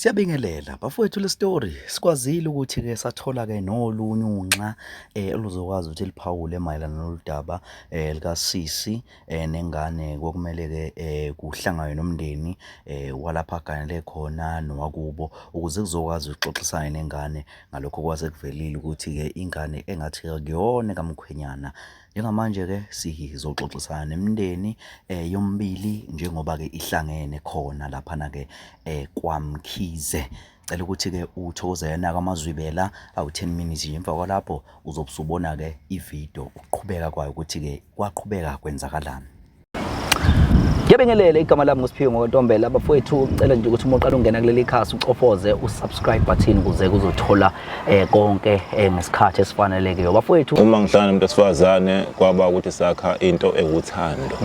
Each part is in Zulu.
Siyabingelela bafowethu, le story sikwazile ukuthi ke sathola ke nolunye unxa oluzokwazi ukuthi liphawule mayelana noludaba daba lika sisi nengane. Kwakumele ke kuhlanganwe nomndeni walapha aganele khona nowakubo ukuze kuzokwazi ukuxoxisana nengane ngalokho kwase kuvelile ukuthi ke ingane engathi akuyona kamkhwenyana. Njengamanje-ke sizoxoxisana nemindeni yomibili njengoba-ke ihlangene khona laphana-ke kwaMkhize. Cela ukuthi-ke uthokozele naka amazwibela awu-10 minutes nje, emva kwalapho uzobe usubona-ke ividiyo ukuqhubeka kwayo ukuthi-ke kwaqhubeka kwenzakalani. Ngiyabingelela, igama lami nguSiphiwe ngoNtombela. Bafowethu, ngicela nje ukuthi uma uqala ungena kuleli khasi ucofoze usubscribe button ukuze kuzothola konke ngesikhathi esifanelekiyo. Bafowethu, uma ngihlangana nomuntu wesifazane kwaba ukuthi sakha into ewuthando.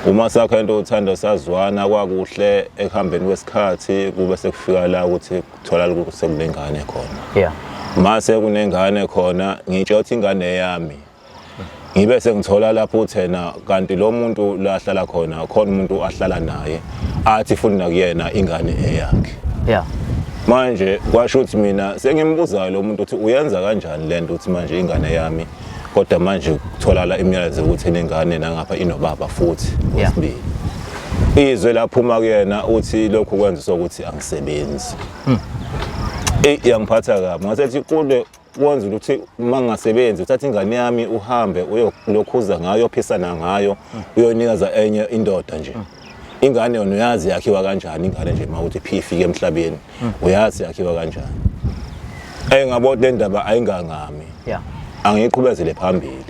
Uma sakha into ewuthando sazwana kwakuhle, ekuhambeni kwesikhathi kube sekufika la ukuthi kutholakala ukuthi sekunengane khona. Mase kunengane khona, ngitsho ukuthi ingane yami, ngibe sengithola lapho uthena kanti lo muntu la ahlala khona khona umuntu ahlala naye athi futhi nakuyena ingane eyakhe. Manje kwasho ukuthi mina sengimbuzayo lo muntu ukuthi uyenza kanjani lento ukuthi manje ingane yami, kodwa manje kutholakala imiyalezo ukuthi inengane nangapha inobaba futhi wesibili. Izwe laphuma kuyena uthi lokhu kwenza ukuthi angisebenzi. Eyi, yangiphatha kabi, ngasethi kule kwenza ukuthi uma ngingasebenzi uthatha ingane yami uhambe uyolokhuza ngayo, uyophisana ngayo, uyonikeza enye indoda nje. Ingane yona uyazi yakhiwa kanjani ingane nje, uma uthi phi ifike emhlabeni uyazi yakhiwa kanjani. Ngabona le ndaba ayingangami, angiyiqhubezele phambili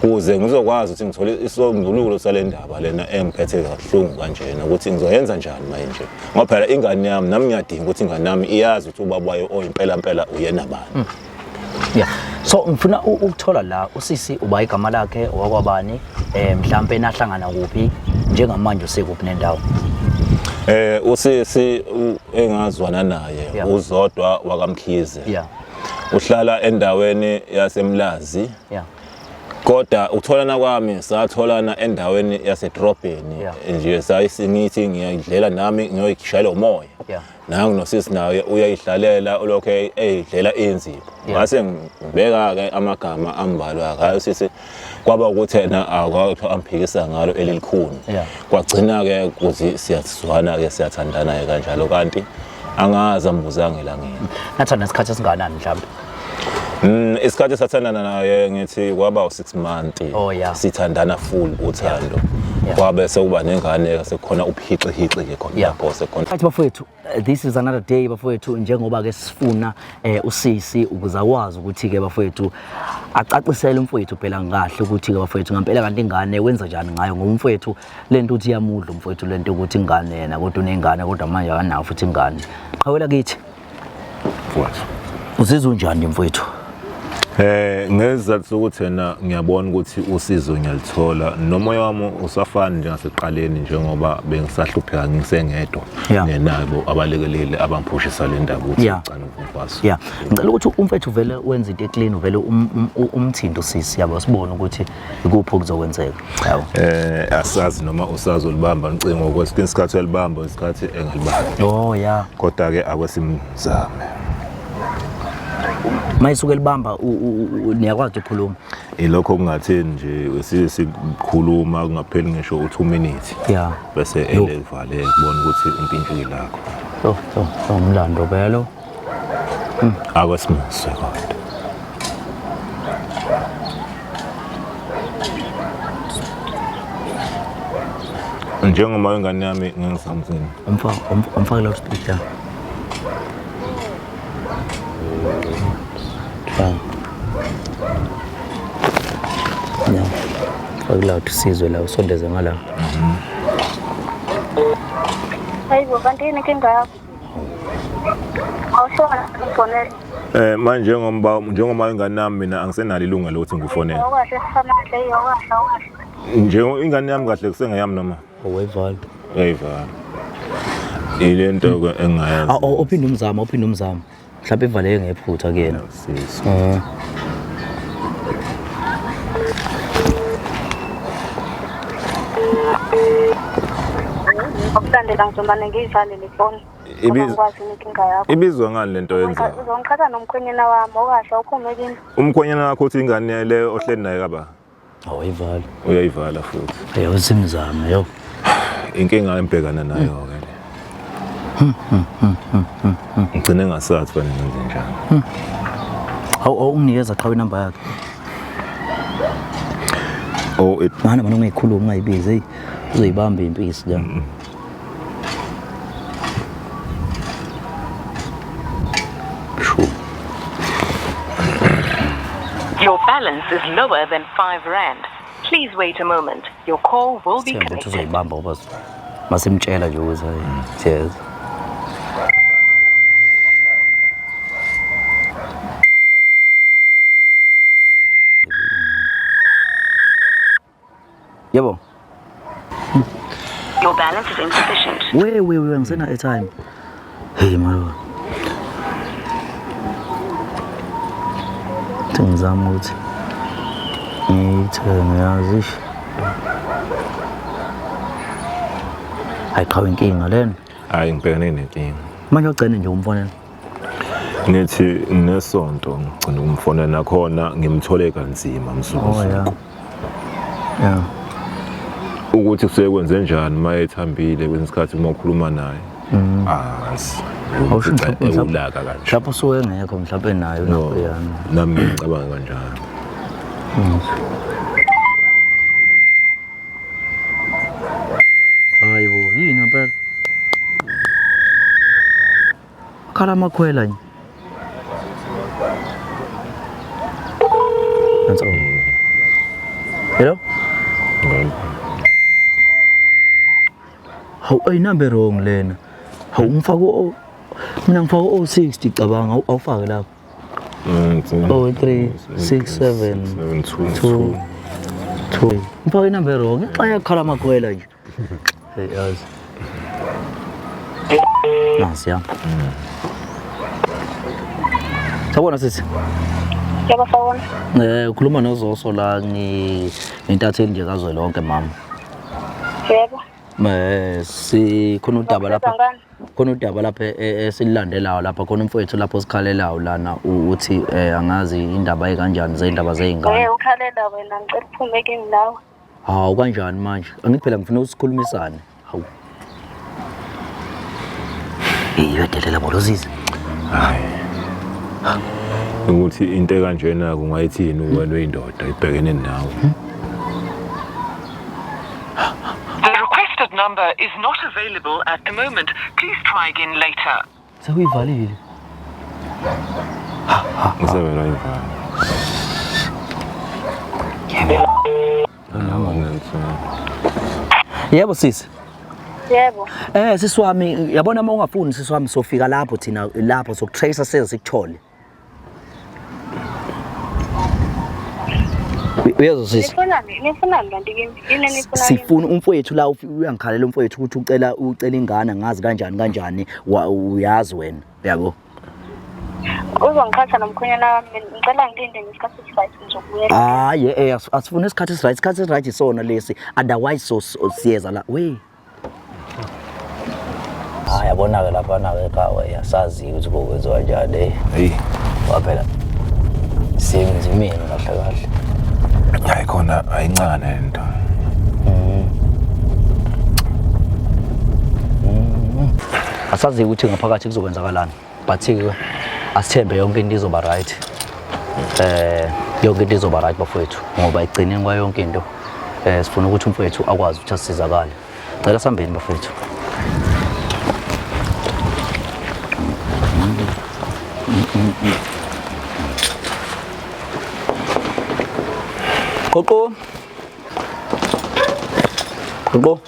kuze ngizokwazi ukuthi ngithole isombululo sale ndaba lena engiphethe kabuhlungu kanjena, ukuthi ngizoyenza njani manje, ngoba phela ingane yami nami ngiyadinga ukuthi ingane yami iyazi ukuthi ubaba wayo oyimpela mpela uyena bani. Yeah. So ngifuna ukuthola la usisi uba igama lakhe, owakwabani, mhlambe nahlangana kuphi, njengamanje usekuphi nendawo? Usisi engazwana naye uZodwa wakaMkhize. Uhlala endaweni yaseMlazi. Kodwa ukutholana kwami satholana endaweni yasedrobheni nje, sayisingithi ngiyayidlela nami ngiyoyishayela umoya. Nangu nosisi naye uyayihlalela, ulokhu eyidlela inzipho. Ngase ngibeka-ke amagama ambalwa ngayo sisi, kwaba ukuthi yena akwakho amphikisa ngalo elilikhuni. Kwagcina-ke ukuthi siyazwana-ke, siyathandana-ke kanjalo, kanti angazi ambuzanga elangeni. Nathanda isikhathi esingakanani mhlawumbe? Isikhathi esathandana naye ngithi kwaba u-6 months. Oh, yeah. Sithandana full uthando. Kwabe sekuba nengane, sekukhona uphixi-hixi ke khona lapho sekukhona. Right bafowethu, this is another day bafowethu, njengoba ke sifuna usisi ukuze akwazi ukuthi ke bafowethu acacisele umfowethu phela kahle ukuthi ke bafowethu ngempela kanti ingane wenza njani ngayo, ngoba umfowethu lento uthi iyamudla umfowethu lento ukuthi ingane yena kodwa unengane kodwa manje akanayo futhi ingane. Qhawela kithi. Mfowethu. Uzizwa unjani mfowethu? Ngezizathu sokuthi yena ngiyabona ukuthi usizo ngiyalithola, nomoya wami usafani njengasekuqaleni, njengoba bengisahlupheka ngisengedwa ngenabo abalekeleli abangiphushisa le ndaba ukuthi ngicane ukwazi. Ngicela ukuthi umfethu vele wenze into eclean, uvele umthinte usisi, yabo, sibone ukuthi ikuphi okuzokwenzeka. Yabo. Asazi noma usazolibamba ucingo, kwesinye isikhathi uyalibamba, isikhathi engalibambi. Oh yeah. Kodwa ke akwesimzame. Mayisuke libamba niyakwazi ukukhuluma. Ilokho kungatheni nje sikhuluma kungapheli ngisho u2 minutes. Bese elevale kubona ukuthi umpintshile lakho. So so so umlando phela. Akwesimuzwe kodwa. Njengoba ingane yami ngingisamthini. Umfake loudspeaker. Yeah. Fake loud sizwe la, usondeze ngala. Hayibo, kanti yini inkinga yakho? Awuhlona ngifonele. Manje njengoba ingane yami mina angisenalo ilungelo lokuthi ngikufonele. Awukahle sifanahle, awukahle, awukahle. Nje ingane yami kahle kusengeyami noma? Owayivala. Uyayivala. Ile nto ke engayazi. Ah, uphinde umzamo, uphinde umzamo. Mhlawumbe ivaleke ngephutha kuyena. Sisi. Okulandela ngizomane ngiyivalele ifoni. Ngoba ngikwazi inkinga yakho. Ibizwa ngani lento yenzayo? Uzongiqhatha nomkhwenyana wami okahle awuphume kimi. Umkhwenyana wakho uthi ingane leyo ohleli naye kaba? Awuyivala. Uyayivala futhi. Yebo simzame yo. Inkinga embhekana nayo ke le. Ngigcine ngasathi fanele ngenze njani. Hawu awunginikeza qhawe inamba yakhe. Oh it Mana mana ungayikhulumi ungayibizi hey. Uzoyibamba impisi la. Sure. Your balance is lower than 5 rand. Please wait a moment. Your call will be Sithembe ukuthi connected. uzoyibamba ngoba masimtshela nje ukuthi hayi siyeza. Yebo. Your balance is insufficient. We we we ngisena airtime. Hey malo. Ngizama ukuthi ngiyithenge yazi. Hayi qhawe inkinga lena. Hayi ngibhekene nenkinga. Manje ugcine nje umfonela. Ngithi nesonto ngigcina ukumfonela nakhona ngimthole kanzima Oh mzukuzuku. yeah. Yeah. Ukuthi kusuke kwenze njani uma ethambile kwesinye isikhathi uma ukhuluma naye. Angazi. Awusho mhlawumbe- Ewulaka kanje. Mhlawumbe usuke engekho mhlawumbe nayo No, nakho yana. nami ngicabanga kanjalo. Hayi bo, yini ngempela? Khala amakhwela nje. That's all. Hello? Hawu ayinumber wrong lena. Hawu ngifaka o mina ngifaka o60 cabanga awufake lapho. 0 3 6 7 2 2 2. Ngifaka inumber wrong. Xa yakhala amakhwela nje. Hey yazi. Nansi ya. Sawubona sisi. Yebo sawubona. Ukhuluma noZoso la ngintatheli nje kazwelonke mama. Yebo. Si khona udaba lapha. Ngani? Khona udaba lapha esilandelayo lapha khona umfowethu lapho sikhalelayo lana uthi angazi indaba ekanjani zendaba zeyingane. Eh ukhalela wena ngicela uphume kimi nawe. Hawu kanjani manje? Angithi phela ngifuna ukusikhulumisane. Hawu. Hey uyadelela bolosizi. Hayi. Ukuthi into ekanjena kungayithini wena uyindoda ibhekene nawe. The requested number is not available at the moment. Please try again later. Sekuyivalile. Usebela ivala. Yebo. Yebo sisi. Yebo. Sisi wami yabona uma ungafuni sisi wami sofika lapho thina lapho sokutracer size sikuthole. Uyezwa sisi? Nifunani? Nifunani kanti kimi? Yini enifuna kimi? Sifuna umfowethu la uyangikhalela umfowethu ukuthi ucela ingane ngazi kanjani kanjani uyazi wena yabo. Uzongiqhatha nomkhwenyana wami ngicela ngilinde ngesikhathi esiright ngizobuyela. Hayi asifuni isikhathi esiright, isikhathi esiright isona lesi otherwise so siyeza la we. Hayi yabona ke lapha na ke ekhaya asazi ukuthi kokwenziwa kanjani. Hey, Waphela siyenzimeni kahle kahle. hayi khona ayincane lento. Asazi ukuthi ngaphakathi kuzokwenzakalani but ke asithembe yonke into izoba right. Yonke into izoba right bafowethu ngoba igcineni kwayo yonke into sifuna ukuthi umfowethu akwazi ukuthi asizakale. Cela sambeni bafowethu. Qoqo. Qoqo.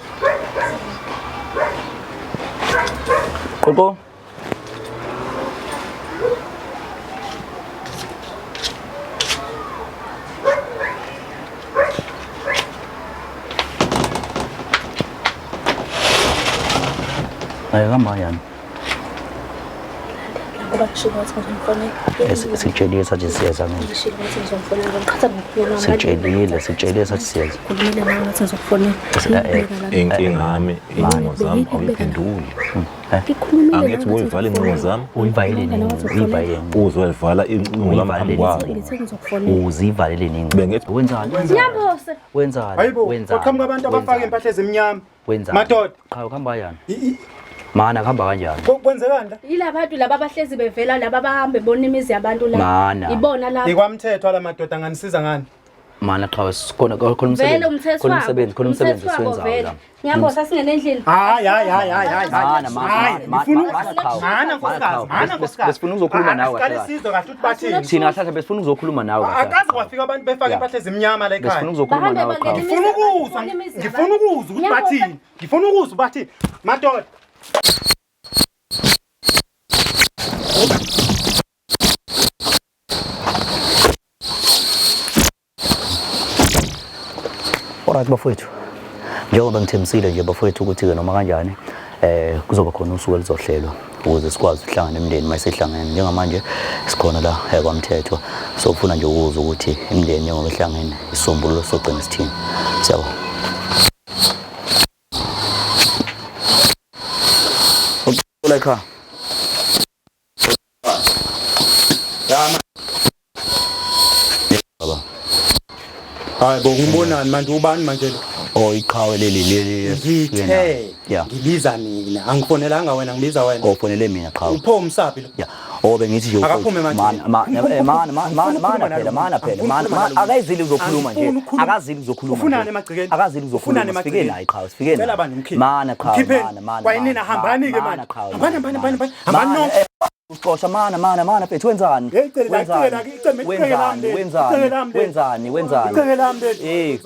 Qoqo. Ay hamba yani. Ngoba ngishilo ngathi ngizomfonela. Sikutshelile sathi siyeza manje. Ngishilo ngathi ngizomfonela ngiqhatha nomkhwenyana wami. Sikutshelile, sikutshelile sathi siyeza. Khulumile nawe ngathi ngizokufonela. Inkinga yami incingo zami awuyiphenduli. Ngikhulumile Angithi nawe uyivala iy'ncingo zami. Uyivalele Umngane nini? wathi ufonela. Uyivalele nini? Uzoyivala iy'ncingo zami phambi kwabo. Ngithe ngizokufonela. Uzivalele nini? Bengithi- Wenzani? Nyambose. Wenzani? Hayibo, Wenzani? kwaqhamuka abantu abafaka Wenzani? impahla ezimnyama. Wenzani? Madoda. Cha, kuhamba kanjani? Mana kuhamba kanjani? Kwenzekani la? Yila bantu laba abahlezi bevela laba abahambe bona imizi yabantu la. Mana. Ibona laba. Ikwamthetho la madoda nganisiza ngani? Mana qhawe sikhona khona Vele umsebenzi. umthetho Khona wabo. umsebenzi, khona umsebenzi Umthetho wabo esiwenzayo vele. la. Nyambose asingene endlini. Hayi hayi hayi hayi hayi. Mana, mana, Hayi, mana, ngifuna mana, qhawe. Mana Mana, nkosikazi, qhawe. mana nkosikazi. Besifuna ukuzokhuluma nawe kahle Asiqale kahle. sizwe kahle ukuthi bathini. Thina kahle kahle besifuna ukuzokhuluma nawe kahle. Akaze kwafika abantu befaka Yeah. impahla ezimnyama la Besifuna ekhaya. ukuzokhuluma Bahambe nawe bangene qhawe. Ngifuna ukuzwa, ngifuna ukuzwa ukuthi bathini. Ngifuna ukuzwa bathini. Madoda. Alright bafowethu. Njengoba ngithembisile nje bafowethu ukuthi-ke noma kanjani kuzoba khona usuku elizohlelwa ukuze sikwazi ukuhlangana imindeni uma isihlangene. Njengamanje sikhona la kwaMthethwa. So ufuna nje ukuzwa ukuthi imindeni njengoba ihlangene isisombululo sogcina sithini. Siyabonga. Ucela ekhaya. Baba. Hayi bo ngibonani manje ubani manje lo? Oh iqhawe leli leli. Ngithe Yeah. ngibiza mina, angifonelanga wena ngibiza wena. Ofonele mina qhawe. Upho umsabi lo. Ya. Oh bengithi nje Akaphume manje. Mana mana mana mana mana phela mana phela mana Angifuni akayizili uzokhuluma nje. Angifuni ukukhuluma. Akazili uzokhuluma. Ufunani nje. emagcekeni? Akazili uzokhuluma. Ufunani Sifike emagcekeni? naye qhawe sifike Cela naye. bani umkhiphe. Mana qhawe Mkhipheni. mana mana. Kwayinina, mana, hambani-ke mana, manje. qhawe, Hambani, mana, hambani, hambani, mana. hambani Mana, nonke. Uxosha mana mana mana mfethu wenzani? Hey, icele la, icele la, icele, icele lami Wenzani? leli, Wenzani? icele lami leli. Wenzani? Wenzani? Icele lami leli. Eh,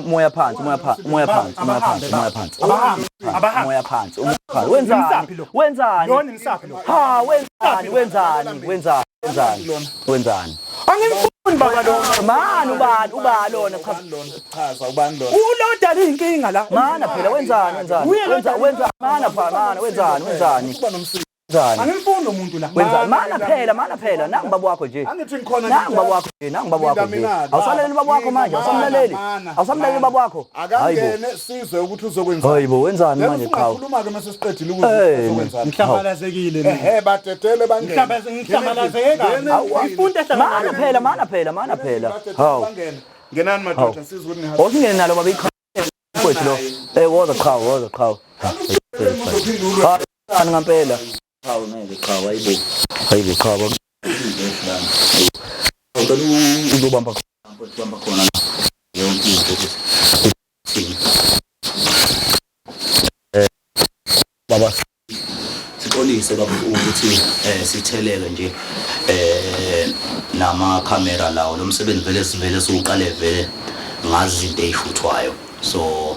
moya phansi, moya phansi, moya phansi, moya phansi, moya phansi. Abahambe, abahambe. Moya phansi, moya phansi. Wenzani? Nimsaphi lo? Wenzani? Lona nimsaphi lo? Ha, wenzani? Wenzani? Wenzani? Wenzani? Wenzani? Angimfuni baba lo. Mani ubani ubani lona cha. Chaza ubani lona? Ulodala inkinga la. Mana phela wenzani wenzani? Uye lo Wenza wenza mana phela mana wenzani wenzani? Wenzani? Angimfuni lo muntu la. Wenzani? Mana phela mana phela nangu baba wakho nje. Angithi ngikhona Nangu baba wakho nje nangu baba wakho nje. Linda mina, Awusalaleli baba wakho manje awusamlaleli. Mana, Awusamlaleli mana. baba wakho. Hayibo. Akangene sizwe ukuthi uzokwenzani. Hayibo wenzani Then manje qhawe? usungakhuluma ke mase siqedile ukuthi Eh, uzokwenzani. Ngihlambalazekile mina. Ehhe badedele bangene. Ngihlambalazeke kabi. Ngifunda Mana phela mana phela mana phela. Hawu. Bangene. Ngenani madoda sizwe ukuthi nihambe. Awusingene nalo baba iqhawe mfowethu lo. Eh woza qhawe woza qhawe. Hayi ngempela. Qhawe ngeke qhawe hayibo. Hayibo qhawe. Ngicela uzobamba mfowethu bamba khona la. Yonke into ukuthi baba sixolise baba ukuthi sitheleke nje nama camera lawo lo msebenzi vele sivele siuqale vele ngazi izinto ezishuthwayo so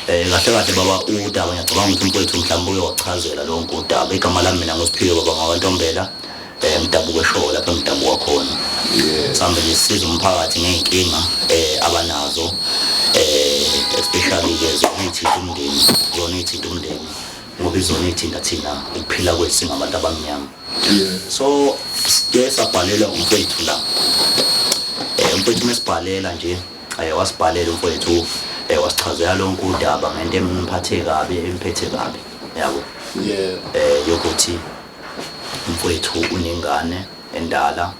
kahle kahle baba udaba ngiyacabanga ukuthi umfowethu mhlawumbe uyowachazela lonke udaba. Igama lami mina nguSiphiwe baba ngakwaNtombela, ngidabuka eShowe lapho engidabuka khona. Sihambe nje sisiza umphakathi ngey'nkinga abanazo, especially ke zona ey'thinta umndeni, zona ey'thinta umndeni ngoba izona ey'thinta thina ukuphila kwethu singabantu abamnyama. So sike sabhalela umfowethu la. Umfowethu mesibhalela nje wasibhalela umfowethu wasichazela lonke udaba ngento emphathe kabi emphethe kabi yabo. Yokuthi umfowethu unengane endala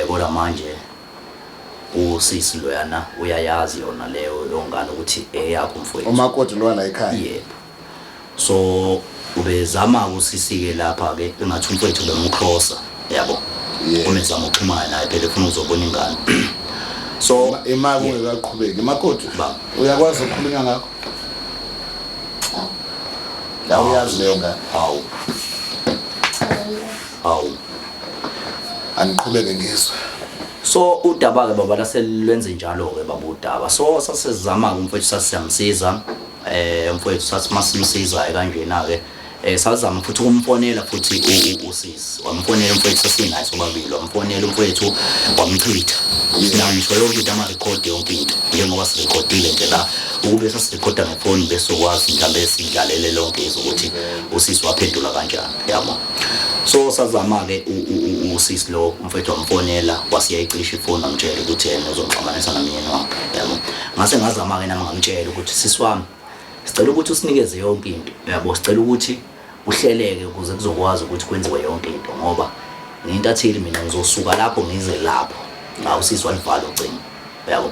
kodwa manje usisi loyana uyayazi yona leyo yongane ukuthi eyakho umfowethu. Umakoti lo la ekhaya. Yebo. So ubezama usisi-ke lapha-ke engathi umfowethu bemcrossa yabo. Umezama ukuxhumana naye phela efuna ukuzobona ingane. So Imali ungekaqhubeki. Makoti Baba. uyakwazi ukukhulunywa ngakho? La uyazi leyo ngane. Hawu. Hawu. Angiqhubeke ngizwe. So udaba ke baba laselwenze njalo ke baba udaba. So sasizama umfowethu sasiyamsiza. Umfowethu sathi masimsiza kanjena ke sazama futhi ukumfonela futhi usisi. Wamfonela umfowethu sasinaye sobabili. Wamfonela umfowethu wamchitha. Sinamisho yonke into ama record yonke into njengoba sirekhodile nje la ukube sasirekhoda ngefoni besokwazi mhlambe sidlalele lonke izwe ukuthi usisi waphendula kanjani yabo. So sazama ke usisi lo umfowethu wamfonela wasiyayicisha ifoni wamtshela ukuthi yena uzomxabanisa nomyeni wakhe yabo. Ngase ngazama ke nami ngamtshela ukuthi sisi wami sicela ukuthi usinikeze yonke into yabo, sicela ukuthi Kuhleleke ukuze kuzokwazi ukuthi kwenziwe yonke into ngoba ngiyintatheli mina ngizosuka lapho ngize lapho. Hawu sisi walivala ucingo. Uyabo?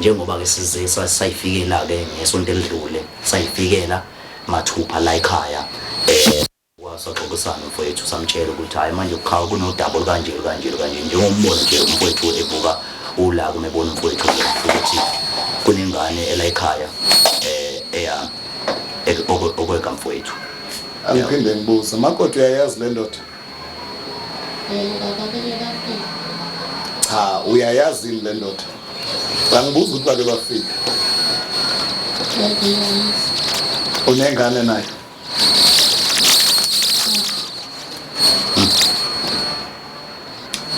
Njengoba-ke size sayifikela-ke ngesonto elidlule sayifikela mathupha la ekhaya eh wasaxoxisana mfowethu samtshela ukuthi hhayi manje qha kunodaba olukanje olukanje olukanje njengombona nje umfowethu evuka ulaka uma ebona umfowethu ukuthi kunengane ela ekhaya eh eya okwekamfowethu. Angiphinde ngibuze, makoti uyayazi le ndoda? Cha, uyayazi yini le ndoda? Bangibuza ukuthi bake bafika. Unengane naye?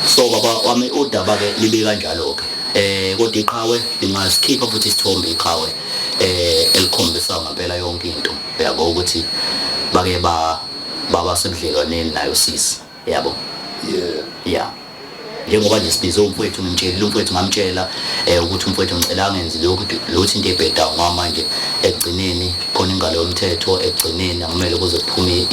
So baba wami udaba ke libe kanjalo ke. Eh kodwa iqhawe lingasikhipha futhi isithombe iqhawe eh elikhombisa ngempela yonke into. Uyabo ukuthi bake ba baba sebudlelwaneni nayo sisi. Yabo. Yeah. Yeah. Njengoba nje sibize umfowethu ngimtshelile umfowethu ngamtshela eh ukuthi umfowethu ngicela angenzi lokhu lutho into ebhedayo ngoba manje ekugcineni khona ingalo yomthetho ekugcineni akumele kuze kuphume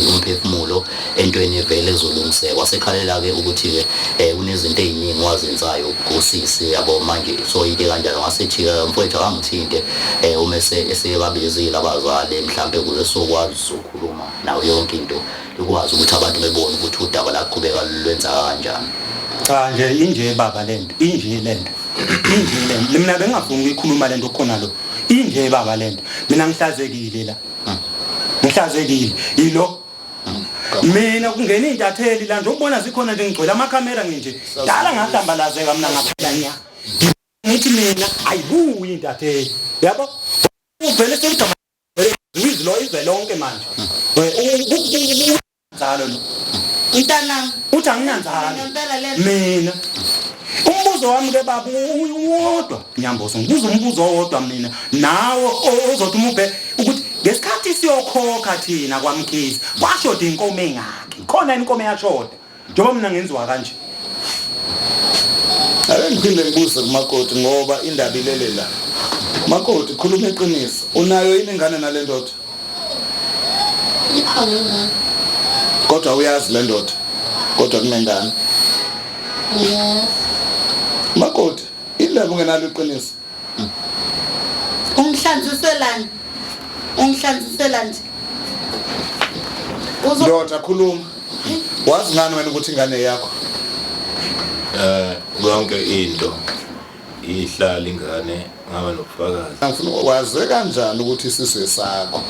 umphefumulo entweni evele ezolungiseka wasekhalela-ke ukuthi-ke um kunezinto ey'ningi wazenzayo kusisi yabo manje so into ekanjalo ngasethi-ke mfowethu akangithinte um uma esebabizile abazali mhlampe ukuze sokwazi sokhuluma nayo yonke into ikwazi ukuthi abantu bebone ukuthi udaba laqhubeka lwenzaka kanjani. Cha nje inje baba lento inje lento inje lento mina bengingafuni ukuyikhuluma lento khona lo inje baba lento mina ngihlazekile la ngihlazekile yilo mina kungena intatheli la nje ukubona zikhona nje ngigcwele amakhamera nginje dala ngahlambalazeka mina ngaphela nya ngithi mina ayibuyi intatheli yabo uvele sengigama izwi lo izwe lonke manje nzalo lo mntanami uthi anginanzalo mina umbuzo wami ke baba uwodwa nyamboso ngibuza umbuzo owodwa mina nawe ozothi umuphe ukuthi ngesikhathi siyokhokha thina kwamkhize kwashoda inkomo engaki khona inkomo eyashoda njengoba mina ngenziwa kanje. Ake ngiphinde ngibuze kumakoti ngoba indaba ilele la. Makoti khuluma iqiniso. Unayo yini ingane nale ndoda? Ikhona ingane. Kodwa uyazi le ndoda. Kodwa kunengane. Ngiyazi. Makoti, indaba ungenalo iqiniso. Ungihlanziselani? Ungihlanziselani nje? Uzo Ndoda khuluma. Wazi ngani wena ukuthi ingane yakho? Eh yonke into ihlala ingane ngaba nobufakazi. Ngifuna waze kanjani ukuthi isisu esakho?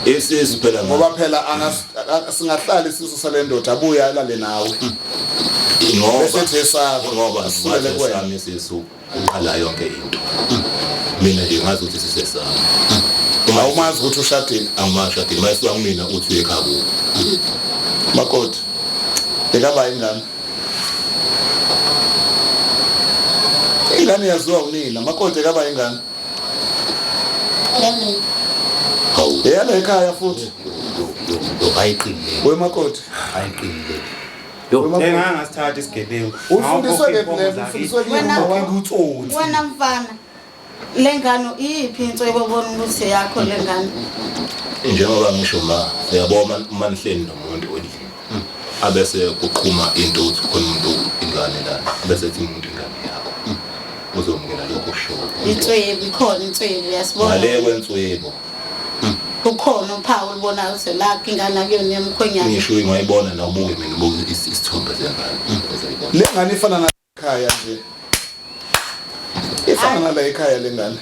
Isisu phela ngoba phela singahlala isisu sale ndoda abuye alale nawe. Ngoba Bese ethi esakho ngoba asisukele kuwena. sami isisu uqala yonke into mina nje ngazi ukuthi sisesami awumazi ukuthi ushadile angimazi ushadile mayisuka kumina uthi uyekhaya kubo makoti ekaba ingane ingane yaziwa unina makoti ekaba ingane Hawu. Eyala ekhaya futhi. Yo ayiqinile. We makoti. Ayiqinile. Engangasithatha isigebengu. Ufundiswe kephi le nto? Ufundiswe kuyini Wena- mama? Utsotsi. Wena mfana le ngane iyiphi into ebobona ukuthi yakho le ngane? Njengoba ngisho ma uyabona uma nihleli nomuntu endlini abese kuqhuma into ukuthi khona umuntu ingane lana abese ethi umuntu ingane yakho uzomukela lokho okushoyo Inswebu ikhona inswebu uyasibona. ngale kwenswebo Ukhona uphawu olubonayo ukuthi lakho ingane akuyona yomkhwenyana. ngisho ungayibona na ubuke mina ubuke isithombe sengane uzoyibona Le ngane ifana na ekhaya nje. Ifana nala ekhaya le ngane.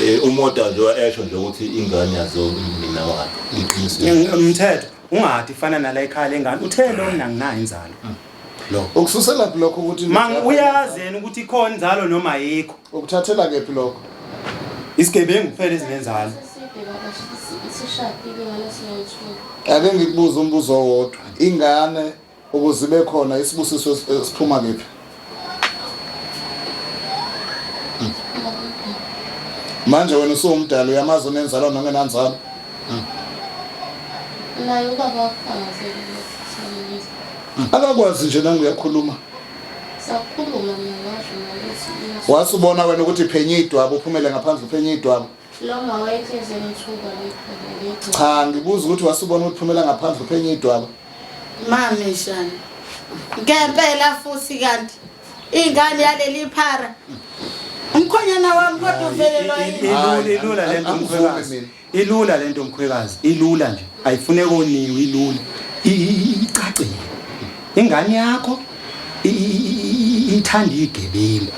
Eh umota nje esho nje ukuthi ingane yazo mina wakhe iqinisile Mthetho ungathi ifana nala ekhaya lengane uthe lo mina nginayo inzalo. Lo. Ukususela phi lokho ukuthi Mang uyazi yena ukuthi ikhona inzalo noma ayikho. Ukuthathela kephi lokho? Isigebengu kuphela ezinenzalo. Isishadile ingane siyayithola. Ake ngikubuze umbuzo owodwa. Ingane ukuze ibe khona isibusiso esiphuma kephi? Manje wena usuwumdala uyamazi onenzalo nongenanzalo? Naye ubaba wakufakazela lokho. Akakwazi nje nangu uyakhuluma. Sakhuluma mina ngasho nokuthi Wasubona wena ukuthi phenye idwabo uphumele ngaphandle uphenye idwabo. Lo ma wayehlezi engithuka ngegceke. Cha, ngibuza ukuthi wasubona ukuthi phumela ngaphandle uphenye idwaba. Mami shana. Ngempela futhi kanti ingane yaleli phara. Umkhonyana wami kodwa uvelelwa yini? Ilula, ilula lento Angivumi mkhwekazi. mina. Ilula lento mkhwekazi, ilula nje. Ayifune koniwe ilula. Icacile. Ingane yakho ithanda igebengu.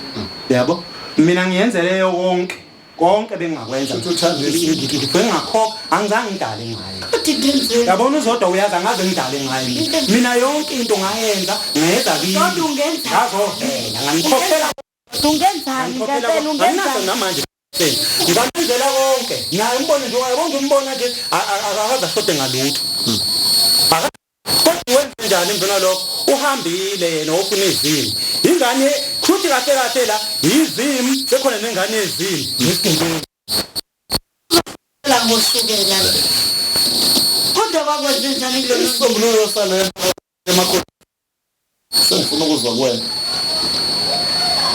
Yabo? Mina ngiyenzele konke. Konke bengingakwenza. Futhi uthanda izinto. Bengakhokha, angizange ngidale ngaye. Kodwa into enzeni? Yabona uzodwa uyazi angaze ngidale ngaye mina. Mina yonke into ngayenza, ngeza kimi. Kodwa ungenzani? Ngazovela, nganikhokhela. Ungenzani ngempela Anginaso ungenzani? namanje. Ngamenzela konke. Naye umbone nje uyabona umbona nje akaze ashode ngalutho. Kodwa wenze njani emveni kwalokho? Uhambile yena ofuna izimu. Ingane kushuthi kahle kahle la yizimu sekhona nengane yezimu. Nesigebengu. La ngoshukela. Kodwa kwakwenze njani kulolu Isisombululo sale emakoti. Sengifuna ukuzwa kuwena.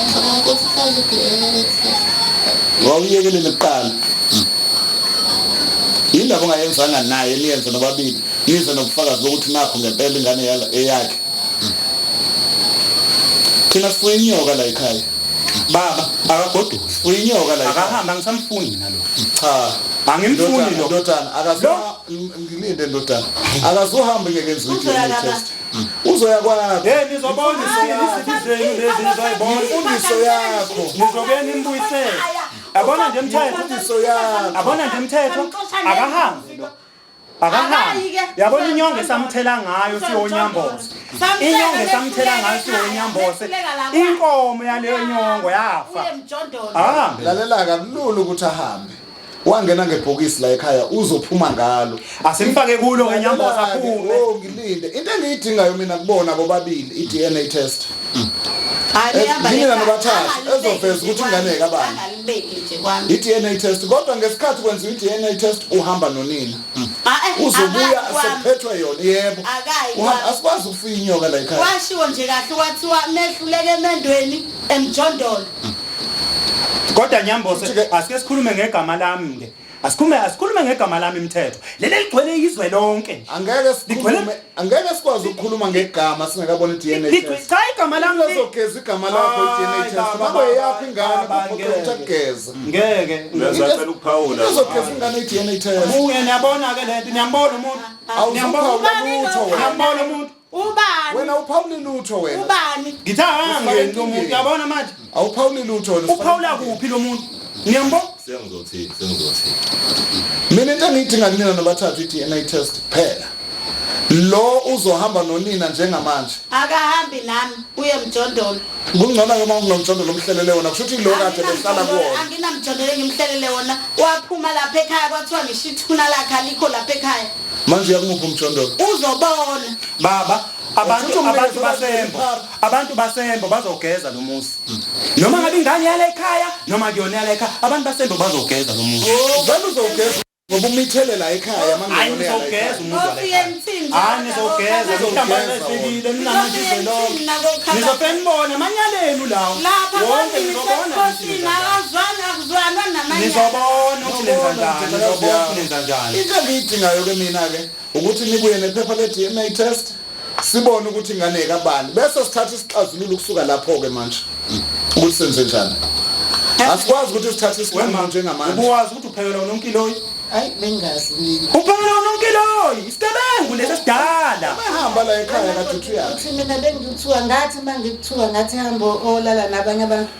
Ngicabanga ukuthi sazi i-DNA test. Wawuyekelele kuqala. Yindaba ongayenzanga naye niyenze nobabili. Nize nobufakazi bokuthi nakho ngempela ingane yala eyakhe. Thina sifuye inyoka la ekhaya. Baba akagoduki. Sifuye inyoka la ekhaya. Akahamba ngisamfuni mina lo. Cha. Angimfuni Ndodana, lo. Ndodana, akazuha ngilinde ndodana. Akazuhamba ngeke enziwe Uzoya i-DNA kabani? test. Uzoya kwakho. Hey nizobona iziphi zenu lezi nizoyibona. Imfundiso yakho. Nizobuye nimbuyisele. Yabona nje mthetho. Imfundiso yakho. Yabona nje mthetho. Akahambi lo. Akahambi. Akayi-ke. Yabona inyongo esamthela ngayo siyonyambose. Inyongo esamthela ngayo siyonyambose. Inkomo yaleyo nyongo yafa. Uye mjondolo. Ahambe. Lalela kakulula ukuthi ahambe. Wangena ngebhokisi la ekhaya uzophuma ngalo. Asimfake kulo ngenyamboza Lalela-ke, aphume. Oh ngilinde. Into engiyidingayo mina kubona bobabili i-DNA test. Hayi lihamba Nina lekhaya. nobathathu, Angalibeki ezoveza nje ukuthi kwami. ingane kabani. Angalibeki nje kwami. I-DNA test kodwa ngesikhathi kwenziwa i-DNA test uhamba nonina. Ah, eh, Uzobuya akayi kwami. sekuphethwe yona yebo. Akayi Uhamba kwami. asikwazi ukufuya inyoka la ekhaya. Kwashiwo nje kahle kwathiwa mehluleke emendweni emjondolo. Kodwa Nyambose Futhi-ke- asike sikhulume ngegama lami ke. Asikhulume ngegama lami imithetho. Leli ligcwele izwe lonke nje. Angeke sikhulume angeke sikwazi ukukhuluma ngegama singakabona i-DNA Ligcwele test. cha igama lami Uzogeza igama lakho i-DNA Hayi, test. baba, Ngabe eyakho ingane baba, kuphoqe ukuthi ngeke. akugeze. Ngeke. Ngiyacela ukuphawula. Uzogeza ingane i-DNA test. Buye niyabona ke lento niyambona umuntu. Niyambona Awuzuphawula lutho wena. niyambona umuntu. Ubani? Wena uphawuli lutho wena. Ubani? Ngithi akangeni lo muntu uyabona manje. Awuphawuli lutho wena. Uphawula kuphi lo muntu? Niyambona? Sengizothini, sengizothini. Mina into engiyidinga kunina nobathathu i-DNA test kuphela. Lo uzohamba nonina njengamanje. Akahambi nami uye mjondolo. Kungcono ke uma kunomjondo lomhlelele wona kusho ukuthi lo kade behlala kuwona. Anginamjondolo engimhlelele wona. Waphuma lapha ekhaya kwathiwa ngisho ithuna lakhe alikho lapha ekhaya. Manje uyakumupha umjondolo. Uzobona. Baba abantu Uthi umnikeze abantu basembo abantu basembo bazogeza lo muzi. Noma ngabe ingane yala ekhaya noma kuyona yala ekhaya abantu basembo bazogeza lo muzi. Vele uzogeza ngoba umithelela ekhaya Hayi mangeyona yala nizogeza ekhaya. umuzi wala Ofike ekhaya. emthini. Hayi nizogeza mhlawumbe sefikile mina manje izwe lonke. Nizofike nibone amanyalenu lawo. Lapha Wonke kwami nizobona ukuthi ngisebukhosini nenza njani. akazwani akuzwanwa namanyala. Nizobona ukuthi nenza njani. Nizobona ukuthi nenza njani. Into engiyidingayo ke mina ke ukuthi nibuye nephepha le-DNA test sibone ukuthi ingane kabani bese sithatha isixazululo kusuka lapho ke manje ukuthi senze njani. Asikwazi ukuthi sithathe isinqumo njengamanje. Ubuwazi ukuthi uphekelwa unonkiloyi? Hayi bengazi mina. Uphekelwa unonkiloyi, isigebengu lesi esidala. Behamba la ekhaya kade uthi uyaphi? Uthi mina bengikuthuka ngathi uma ngikuthuka ngathi hamba olala nabanye abantu.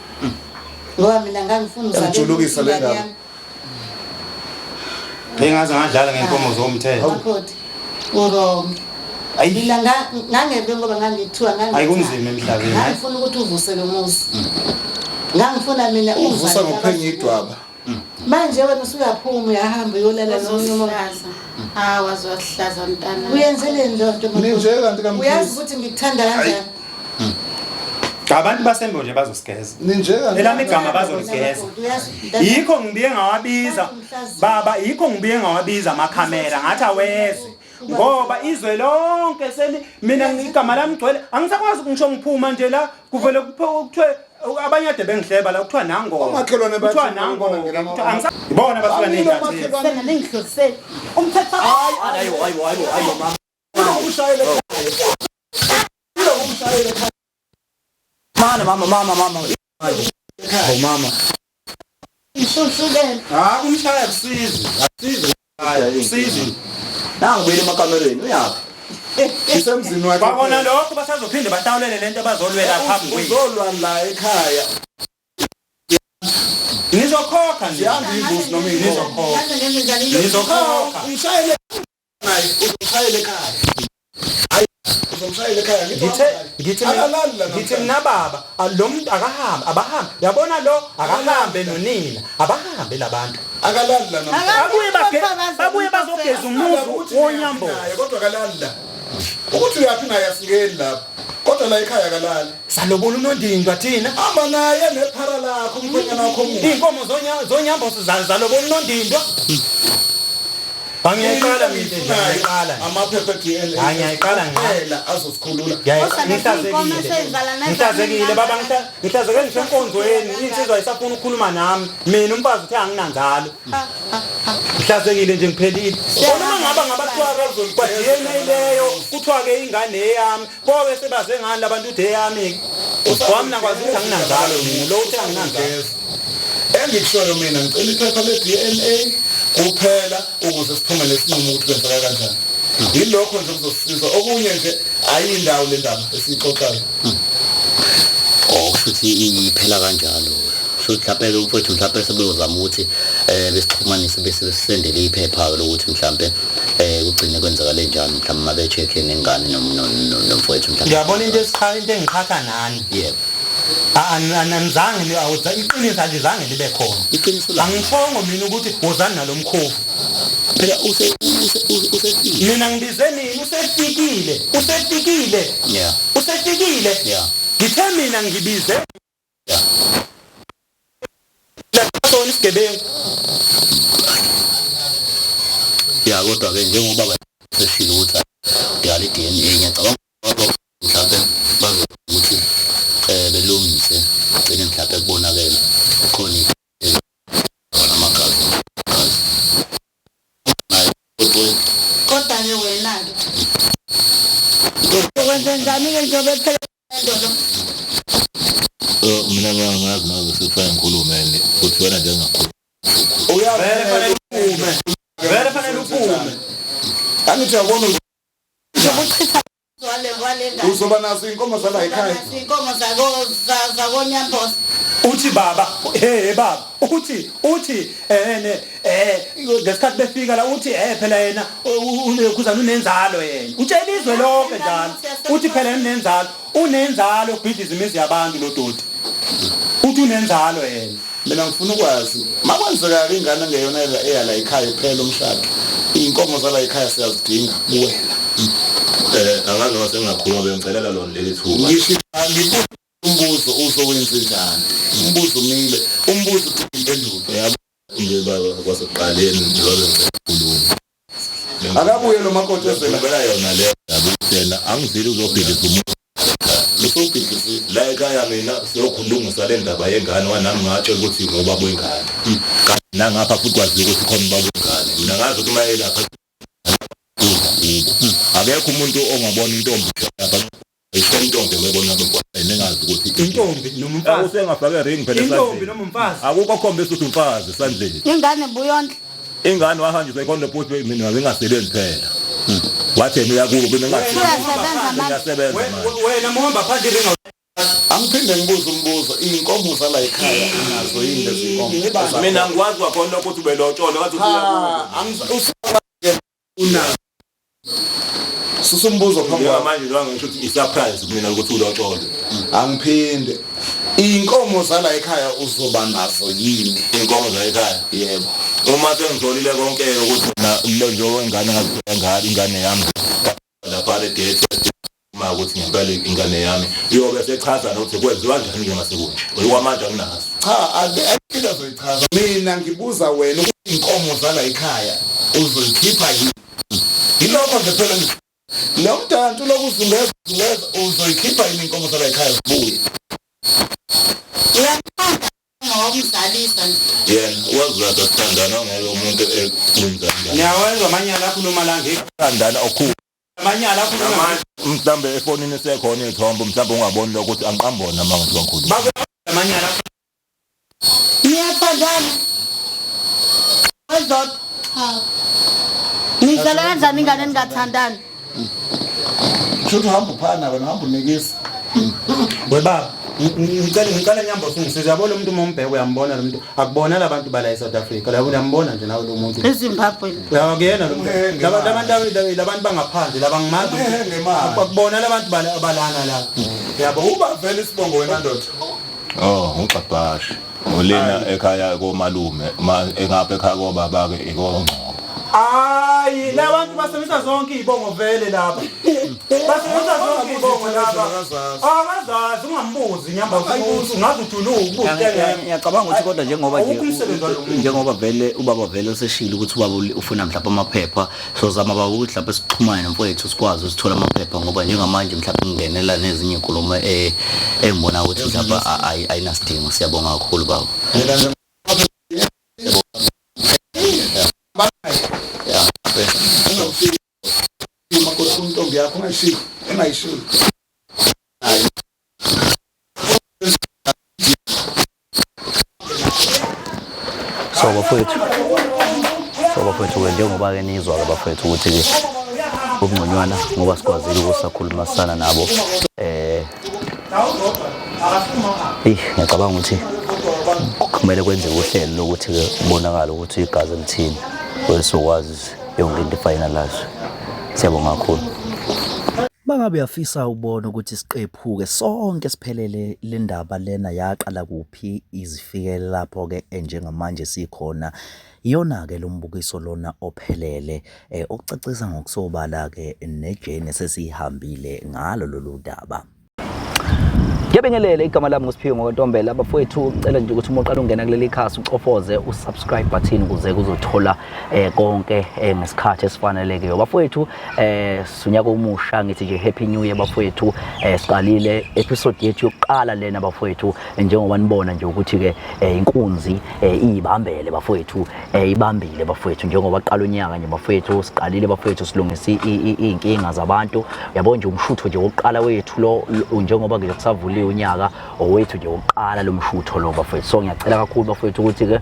Ngoba mina ngangifuna uzalele Yangijulukisa le ingane ndaba. yami. Bengaze ngadlala ngenkomo zomthetho. Makoti, u-wrong. Ayi. Mina ngangebe ngoba ngangithuka ngangithanda. Ayi, kunzima emhlabeni, hayi. Ngangifuna ukuthi uvuse lo muzi. Ngangifuna mina Uvusa ungizalele ngokuphenya abazukulu. idwaba. Manje wena usuyaphuma uyahamba uyolala nomunye umuntu. Uzosihlaza. Hawu wazosihlaza mntana. Uyenzeleni loo nto makoti? Ninje kanti kaMkhize? Uyazi ukuthi ngikuthanda kanjani? Abantu basembo nje bazosigeza. Ninje kanti. Elami igama bazoligeza. Uyazi mntana- Yikho ngibuye ngawabiza baba, yikho ngibuye ngawabiza amakhamera ngathi aweze. Ngoba izwe lonke seli mina igama lami gcwele angisakwazi ngisho ngiphuma nje la kuvele kuthiwe abanye ade bengihleba la kuthiwa nango. Omakhelwane bathi Kuthiwa nango. Kuthiwa Ibona basuka Bamile ney'ntatheli. omakhelwane. Sena ningidlulisele. Umthetho Hayi hayi hayi hayi mama. Umshayele ekhaya. Umshayele ekhaya. Mama mama mama mama. Hawu mama. ngishunshukele. Ha kumshaya kusizi. Akusizi. Akusizi. Nangu buyele emakamereni uyaphi? Isemzini wakhe. Kwabona lokho basazophinde batawulele lento abazolwela phambi kwethu. Uzolwa la ekhaya. Nizokhokha nje. Zihamba imbuzi noma inkomo. Nizokhokha. Ngaze ngenze njani into? Nizokhokha. Umshayele naye uzomshayela ekhaya. Hayi uzomshayela ekhaya ngithi Ngithe ngithi mina akalali la ngithi mina baba lo muntu akahambe abahambe yabona lo akahambe nonina abahambe labantu akalali la namhlanje. babuye babuye bazogeza umuzi wonyambo Naye kodwa akalali la. Ukuthi uyaphi naye asingeni lapho. Kodwa la ekhaya akalali. Salobola unondindwa thina. Hamba naye nephara lakho umkhwenyana wakho omusha. Iy'nkomo zonyambo zalobola unondindwa. Angiyayiqala mina into enje, ngiyayiqala. Amaphepha e-DNA. Hayi, ngiyayiqala nje. Kuphela azosikhulula. Ngihlazekile. Ngihlazekile baba ngihlazeke ngisho enkonzweni insizwa ayisafuna ukukhuluma nami. Mina umfazi uthe anginanzalo. Ngihlazekile nje ngiphelile. Uma ngaba ngabathiwa kwa DNA leyo kuthiwa ke ingane eyami. Boke sebaze ngani labantu uthi eyami. Wami nakwazi ukuthi anginanzalo mina lo uthe anginanzalo. Engikushoyo mina ngicela iphepha le-DNA kuphela ukuze siphume nesinqumo ukuthi kwenzeka kanjani. Yilokho nje kuzosisiza. Okunye nje ayindawo le ndaba esiyixoxayo. Oh kusho ukuthi iphela kanjalo. Kusho ukuthi mhlawumbe umfowethu mhlawumbe sebeyozama ukuthi besixhumanise bese besendele iphepha lokuthi mhlawumbe kugcine kwenzakale njani mhlawumbe mabe-check-e nengane nomfowethu mhlawumbe. Ngiyabona into esiqha into engiqhatha nani. Yebo. Anizange iqiniso alizange libe khona. Iqiniso la. Angishongo mina ukuthi wozani nalomkhovu. Phela usefikile. Mina ngibize nini usefikile. Usefikile. Yeah. Usefikile. Yeah. Ngithe mina ngibize. Yeah. La isigebengu. Ya kodwa ke njengoba seshilo ukuthi dala i-DNA ngiyacabanga mhlawumbe bazokuthi belungise gcine mhlawumbe kubonakele khona amagazi. Kodwa ke wena ke ukwenze njani ke njengoba phela ndodo? Mina ngiyangazi nawe sekufanele ngikhulume futhi wena nje ngingakhuluma. Vele fanele uphume. Vele fanele uphume. Angithi uyabona Njengokuchitha wale ngane. uzoba nazo inkomo zala ekhaya. Inkomo zakonyamboza. Uthi baba, hey baba, uthi ngesikhathi befika la uthi phela yena ukhuzana unenzalo yena. Utshela izwe lonke njalo. Uthi phela unenzalo, unenzalo ubhidliza imizi yabantu lo doti. Uthi unenzalo yena. Mina ngifuna ukwazi makwenzeka ke ingane ngeyona eyala ekhaya kuphela umshado. Inkomo zala ekhaya siyazidinga kuwena. Angazi noma sengingakhuluma bengicelela lona leli thuba. Ngisho ngibuza umbuzo uzowenza njani? Umbuzo umile, umbuzo udinga impendulo. Yabo nje baba kwasekuqaleni njengoba ngikhuluma. Akabuye lo makoti ezela. Ngicela yona le ndaba ukuthi yena angizile uzobhidliza umuntu. Usubhidlizile. La ekhaya mina siyokhulungisa le ndaba yengane wanami ngatshela ukuthi ngubaba wengane. Kanti nangapha futhi kwaziwa ukuthi khona ubaba wengane. Mina ngazi ukuthi uma elapha akekho umuntu ongabona intombi lapha. Intombi ebona engazi ukuthi Intombi noma umfazi. Usengafake ring phela Intombi esandleni. noma umfazi. Akukho khombisa ukuthi umfazi esandleni. Ingane buyondla. Ingane wahanjiswa ikhona futhi mina ngingasebenzi phela. Wathi yena uyakubo mina Uyasebenza manje. ngingasebenza manje. Wena muhamba phandle ring. Angiphinde ngibuze umbuzo, inkomo zala ekhaya unazo yini lezi inkomo? Mina ngikwazi kwakhona ukuthi ubelotsholo wathi uyakubo. Unazo. Susumbuzo phambi Njengoba kwami. manje njengoba ngisho ukuthi i-surprise kumina ukuthi ulotsholo. Angiphinde. Inkomo zala ekhaya uzoba nazo yini? Inkomo za ekhaya. Yebo. Uma sengitholile konke ukuthi na lo njengoba ingane ngazithenga ingane yami lapha le date uma ukuthi ngempela ingane yami iyobe sechaza nokuthi kwenziwa kanjani njengoba sekunje. Okwamanje anginazo. Cha, akekho azoyichaza. Mina ngibuza wena ukuthi inkomo zala ekhaya uzoyikhipha yini? Yilokho nje phela nje. Lo mdanti lokhu uzungeza uzungeza uzoyikhipha yini inkomo zala ekhaya zibuye. Uyathanda ngomzalisa nje. Yena wazazi asithandana ngeke umuntu ekwenza kanjani. Ngiyawenza amanyala akhuluma la nge Thandana okukhulu. amanyala akhuluma Mhlambe efonini sekhona iy'thombe mhlambe ungaboni lokho ukuthi angiqambona uma ngithi ngikhuluma. amanyala Niyathandana. Wezodwa. Cha. Nidlala kanjani ingane ningathandani? Shuthi uhamba uphana wena uhamba unikisa. We baba, ngicela nyambo usungisiza. Yabo lo muntu uma umbheka uyambona lo muntu. Akubona labantu bala eSouth Africa. La uyambona nje nawe lo muntu. EZimbabwe. Uyakuyena lo muntu. Umhenge Laba manje. labantu labantu bangaphandle laba ngimazi. Umhenge manje. Akubona labantu bala balana la. Yabo. Uba vele isibongo wena ndoda. Oh, ungxabhashe. Ulena ekhaya komalume, ma engapha ekhaya kobaba ke ikongcobo. Hayi, labantu basebenzisa zonke izibongo vele lapha. Basebenzisa zonke izibongo lapha. Akazazi ungambuzi nyamba ungaze ujuluke ubuze. Ngiyacabanga ukuthi kodwa njengoba nje Awukho umsebenzi walo muntu. njengoba vele ubaba vele useshilo ukuthi ubaba ufuna mhlawumbe amaphepha sozama baba ukuthi mhlawumbe sixhumane nomfowethu sikwazi usithola amaphepha ngoba njengamanje mhlawumbe ngingenela nezinye inkulumo engibona ukuthi mhlawumbe ayinasidingo. Siyabonga kakhulu baba. Mina nje ungafiki makoti intombi yakho ungayishiyi ungayishiyi. So bafowethu, so bafowethu-ke njengoba-ke nizwa-ke bafowethu ukuthi-ke okungconywana ngoba sikwazile ukusakhulumisana nabo eyi ngiyacabanga ukuthi kumele kwenzeke uhlelo lokuthi-ke kubonakale ukuthi igazi lithini ukuze sizokwazi yonke into ifinalize. Siyabonga kakhulu. Mangabe uyafisa ukubona ukuthi siqephuke sonke siphelele le ndaba lena yaqala kuphi izifikele lapho-ke njengamanje sikhona, iyona-ke lo mbukiso lona ophelele okucacisa ngokusobala-ke nejeni esesiyihambile ngalo lolu daba. Ngiyabingelela, igama lami nguSiphiwe ngoKwantombela. Bafowethu, ngicela nje ukuthi uma uqala ungena kuleli khasi ucofoze usubscribe button ukuze kuzothola konke ngesikhathi esifanelekiyo. Bafowethu, sunyaka omusha, ngithi nje happy new year bafowethu. Siqalile episode yethu yokuqala lena bafowethu, njengoba nibona nje ukuthi ke inkunzi iyibambele bafowethu, ibambile bafowethu njengoba qala unyaka nje bafowethu. Siqalile bafowethu, silungisa iy'nkinga zabantu. Yabo nje umshutho nje wokuqala wethu lo njengoba nje kusavuliwe unyaka owethu nje wokuqala lo mshutho lo bafowethu. So ngiyacela kakhulu bafowethu ukuthi ke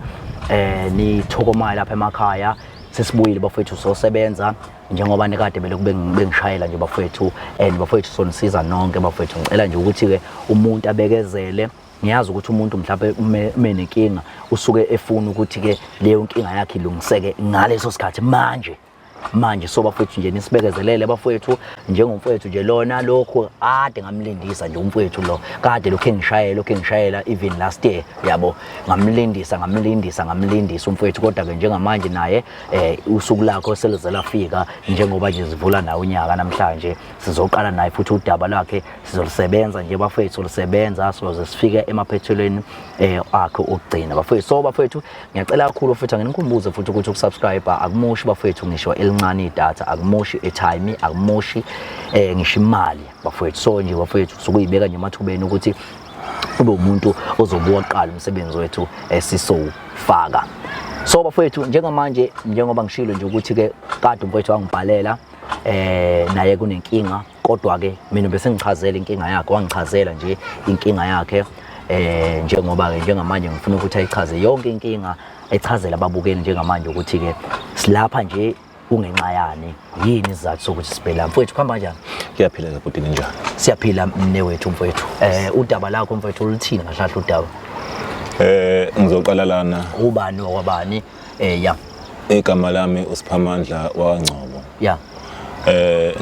nithokomayo lapha emakhaya. Sesibuyile bafowethu, sosebenza njengoba nikade belokhu bengishayela nje bafowethu, and bafowethu sonisiza nonke bafowethu. Ngicela nje ukuthi ke umuntu abekezele. Ngiyazi ukuthi umuntu mhlawumbe ume nenkinga usuke efuna ukuthi ke leyo nkinga yakhe ilungiseke ngaleso sikhathi manje manje. So bafowethu nje nisibekezelele bafowethu, njengomfowethu nje lona lokhu kade ngamlindisa nje umfowethu lo, kade lokhu engishayela lokhu engishayela even last year yabo, ngamlindisa ngamlindisa ngamlindisa umfowethu, kodwa ke njengamanje naye usuku lakho seluze lafika njengoba nje sivula nawe unyaka namhlanje. Sizoqala naye futhi udaba lwakhe sizolusebenza nje bafowethu, solusebenza soze sifike emaphethelweni akhe okugcina bafowethu. So bafowethu ngiyacela kakhulu futhi anginikhumbuze futhi ukuthi ukusubscribe akumoshi bafowethu ngisho elincane idatha, akumoshi airtime, akumoshi ngisho imali bafowethu. So nje bafowethu sukuyibeka nje emathubeni ukuthi ube umuntu ozobuka kuqala umsebenzi wethu esisowufaka. So bafowethu njengamanje njengoba ngishilo nje ukuthi ke kade umfowethu wangibhalela naye kunenkinga, kodwa ke mina bese ngichazela inkinga yakhe, wangichazela nje inkinga yakhe njengoba ke njengamanje ngifuna ukuthi ayichaze yonke inkinga, echazele ababukeli njengamanje ukuthi ke silapha nje kungenxa yani, yini isizathu sokuthi sibhela. Mfowethu kuhamba kanjani? Ngiyaphila ke bhuti, ninjani? Siyaphila mne wethu mfowethu. Udaba lakho mfowethu oluthini kahle kahle udaba? Ngizoqala lana. Ubani wakwabani? Ya. Igama lami uSiphamandla wakwaNgcobo. Ya.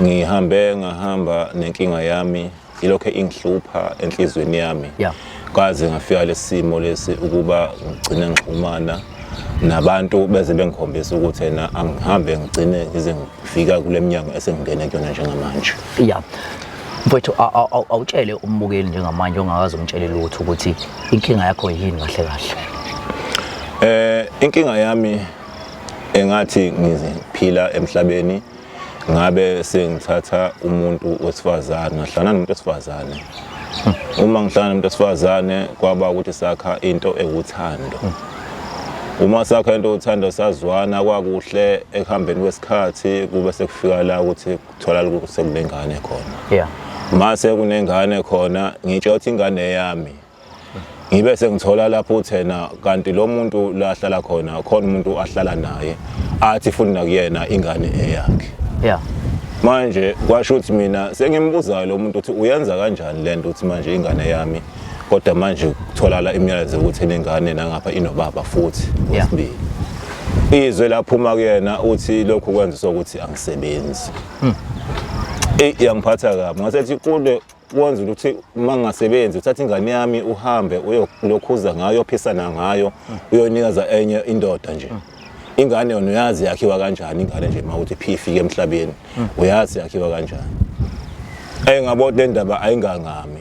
Ngihambe ngahamba nenkinga yami ilokho ingihlupha enhlizweni yami. Ya. Kwaze ngafika lesimo lesi ukuba ngigcine ngixhumana nabantu beze bengikhombisa ukuthi yena angihambe ngigcine ngize ngifika kule minyango esengingene kuyona njengamanje. Ya. Mfowethu awutshele umbukeli njengamanje ongakaze umtshele lutho ukuthi inkinga yakho yini kahle kahle. Inkinga yami engathi ngiphila emhlabeni Ngabe sengithatha umuntu wesifazane, ngahlangana nomuntu wesifazane. Uma ngihlangana nomuntu wesifazane kwaba ukuthi sakha into ewuthando. Uma sakha into ewuthando sazwana kwakuhle ekuhambeni kwesikhathi kube sekufika la ukuthi kutholakala ukuthi sekunengane khona. Mase kunengane khona ngitsho ukuthi ingane yami ngibe sengithola lapho uthena kanti lo muntu la ahlala khona khona umuntu ahlala naye athi futhi nakuyena ingane eyakhe. Manje kwasho ukuthi mina sengimbuzayo lo muntu ukuthi uyenza kanjani lento ukuthi manje ingane yami kodwa manje kutholakala imiyalezo ukuthi inengane nangapha inobaba futhi wesibili. Izwe laphuma kuyena uthi lokhu kwenza ukuthi angisebenzi. Eyi yangiphatha kabi ngasethi kule kwenza ukuthi uma ngingasebenzi uthatha ingane yami uhambe uyolokhuza ngayo uyophisana ngayo uyonikeza enye indoda nje. Ingane yona uyazi yakhiwa kanjani ingane nje uma uthi phi ifike emhlabeni uyazi yakhiwa kanjani. Engabona le ndaba ayingangami.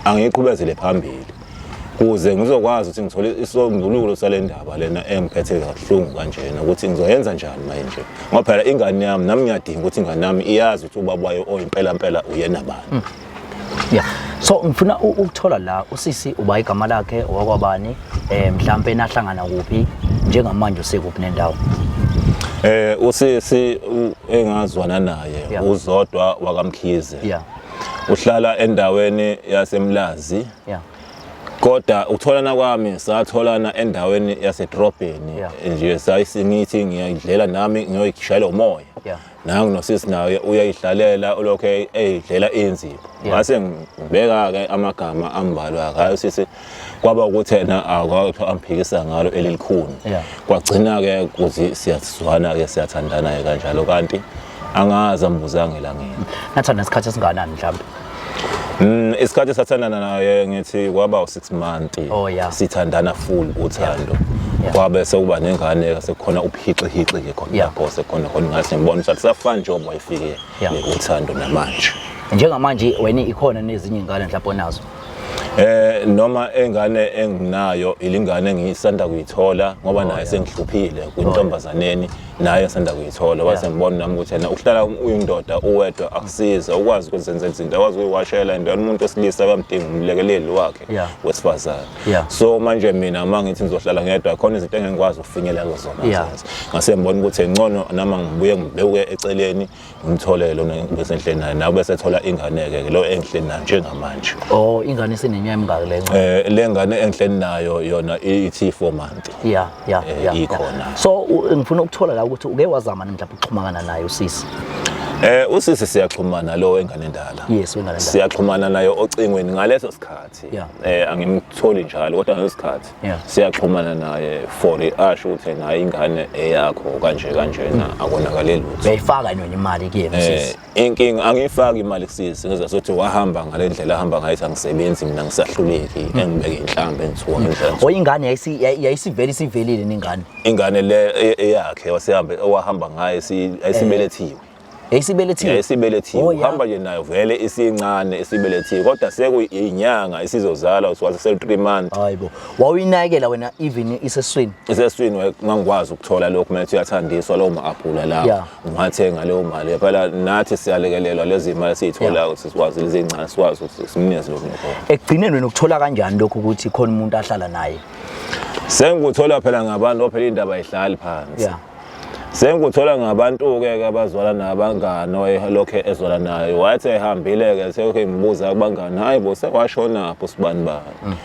Angiyiqhubezele phambili kuze ngizokwazi ukuthi ngithole isombululo sale ndaba lena engiphethe kabuhlungu kanjena ukuthi ngizoyenza njani manje ngoba phela ingane yami nami ngiyadinga ukuthi ingane yami iyazi ukuthi ubaba wayo oyimpela mpela uyena bani. So ngifuna ukuthola la usisi uba igama lakhe owakwabani mhlambe nahlangana kuphi njengamanje usekuphi nendawo? Usisi engazwana naye uZodwa wakaMkhize. Uhlala endaweni yaseMlazi. Kodwa ukutholana kwami satholana endaweni yasedrobheni nje sayisingithi ngiyayidlela nami ngiyoyishayela umoya. Nangu nosisi naye uyayihlalela ulokhu eyidlela inzipho. Ngase ngibeka ke amagama ambalwa ngayo sisi kwaba ukuthi yena akwakho amphikisa ngalo elilikhuni. Kwagcina ke ukuthi siyazwana ke siyathandana ke kanjalo kanti angazi ambuzange elangeni. Nathanda isikhathi esinganani mhlawumbe? Isikhathi sathandana naye ngithi kwaba u6 months. Sithandana full uthando. Kwabe sekuba nengane sekukhona uphixi ke khona lapho sekukhona khona ngathi ngibona ukuthi akusafani njengoba wayefike uthando namanje. Njengamanje wena ikhona nezinye ingane mhlawumbe onazo? Noma engane enginayo ilingane engisanda kuyithola ngoba naye sengihluphile kwintombazaneni naye esanda kuyithola wase ngibona nami ukuthi yena uhlala uyindoda uwedwa akusiza ukwazi ukuzenzela izinto akwazi ukuyiwashela into umuntu wesilisa bamdinga umlekeleli wakhe wesifazane. So manje mina uma ngithi ngizohlala ngedwa khona izinto engingikwazi ukufinyelela kuzona zenze ngase ngibona ukuthi ngcono noma ngibuye ngibeke eceleni ngimthole lona bese ngihleli naye nawe bese thola ingane ke lo engihleli nayo njengamanje. Ingane isineminyaka emingaki le ngane? Le ngane engihleli nayo yona ithi 4 months. Ikhona. So ngifuna ukuthola la ukuthi uke wazama mhlawumbe ukuxhumana naye usisi? Usisi siyaxhumana lo engane endala. Yes, wengane endala. Siyaxhumana naye ocingweni ngaleso sikhathi. Angimtholi njalo kodwa ngaleso sikhathi siyaxhumana naye for asho ukuthi naye ingane eyakho kanje kanjena akonakale lutho. Uyayifaka yona imali kuyena usisi? Inkinga angiyifaki imali kusisi ngizwa sokuthi wahamba ngale ndlela ahamba ngayo angisebenzi mina ngisahluleki engibeke inhlambe engithuka ngendlela. Oyingane yayisivele isivelile nengane. Ingane le eyakhe wasehambe owahamba ngayo ayisibelethiwe. Yayisibelethiwe. Yayisibelethiwe. Uhamba nje nayo vele isincane isibelethiwe kodwa sekuyinyanga isizozala uswazi se 3 months. Hayibo. Wawuyinakekela wena even iseswini? Iseswini ngangikwazi ukuthola lokho manje uyathandiswa lawo ma-aphula lawo. Ngiwathenga leyo mali. Phela nathi siyalekelelwa lezi imali esiyitholayo ukuthi sikwazi lezi ezincane sikwazi ukuthi simnikeze lokho nokho. Ekugcineni wena ukuthola kanjani lokho ukuthi khona umuntu ahlala naye? Sengikuthola phela ngabantu phela indaba ayihlali phansi. Sengikuthola ngabantu-ke abazwala nabangani lokho ezwala naye wathi ehambile-ke sekhe ngibuza kubangani hayi bo sewashonaphi usibani bani.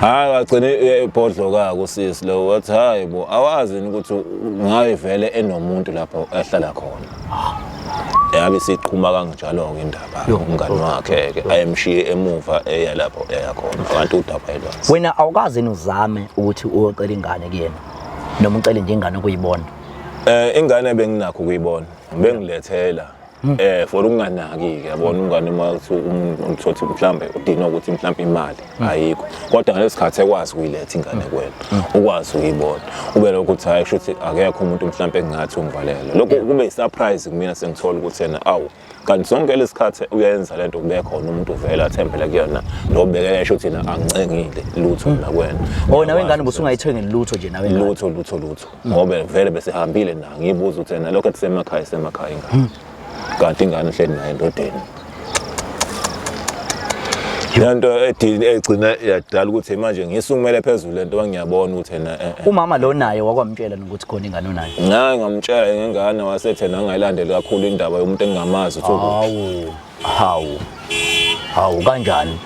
Hayi wagcina ebhodloka-ke usisi lo wathi hayi bo awazi yini ukuthi ngaye vele enomuntu lapho ehlala khona. Yabe isiqhuma kanjalo-ke indaba umngani wakhe-ke ayemshiye emuva eya lapho eya khona kanti udaba elwazi. Wena awukaze uzame ukuthi uyocela ingane kuyena? Noma ucele nje ingane ukuyibona? Ingane benginakho ukuyibona, bengilethela for ukunganaki ke yabona umngane uma uthi umuntu uthi mhlambe udinga ukuthi mhlambe imali ayikho kodwa ngalesikhathi ekwazi ukuyiletha ingane kuwena ukwazi ukuyibona ube lokhu uthi hayi kusho ukuthi akekho umuntu mhlambe engingathi ungivalele lokho kube yisurprise kumina sengithola ukuthi yena awu kanti sonke lesikhathi uyenza lento kube khona umuntu uvela athembele kuyona lo beke esho ukuthi yena angincengile lutho mina kuwena. Oh nawe ingane ubusungayithengeli lutho nje nawe ingane. Lutho lutho lutho ngoba vele besihambile na ngibuza ukuthi yena lokho kusemakhaya semakhaya ingane. Kanti ingane ihleli naye endodeni. Lento egcina yadala ukuthi manje ngisukumele phezulu lento, ngiyabona ukuthi ena Umama lo naye wakwamtshela nokuthi khona ingane onayo? Ngaye ngamtshela ngengane, wasethe nangayilandeli kakhulu indaba yomuntu engingamazi ukuthi ukuphi. Hawu, hawu, hawu, kanjani?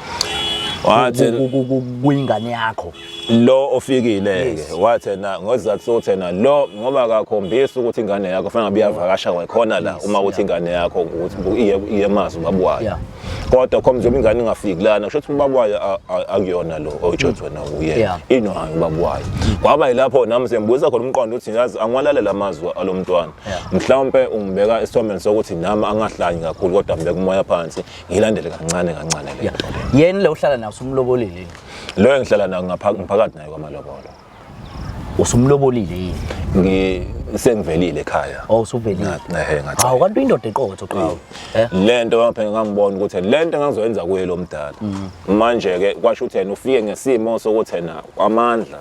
Wathi Kuyingane yakho. Lo ofikile ke wathi na ngozathu sokuthi na lo ngoba akakhombisi ukuthi ingane yakho fanele ngabe iyavakasha kwakhona la, uma ukuthi ingane yakho ukuthi iye emazi ubaba wayo. Kodwa khomba njengoba ingane ingafiki lana, kusho ukuthi ubaba wayo akuyona lo oyitshothi wena uye inohayi ubaba wayo. Kwaba yilapho nami sengibuyisa khona umqondo ukuthi yazi angiwalalela amazwi alo mntwana, mhlawumpe ungibeka esithombeni sokuthi nami angahlanyi kakhulu, kodwa ngibeka umoya phansi, ngilandele kancane kancane le nto le. Yena lo uhlala naye usumlobolile yini? Lo engihlala nayo ngiphakathi naye kwamalobolo. Usumlobolile yini? Ngisengivelile ekhaya. Oh, usuvelile. Ehe, ngathi. Hawu, kanti uyindoda eqotho qhawe. Lento ngapha ngangibona ukuthi lento engangizoyenza kuye lo mdala. Manje ke kwasho ukuthi yena ufike ngesimo sokuthi yena amandla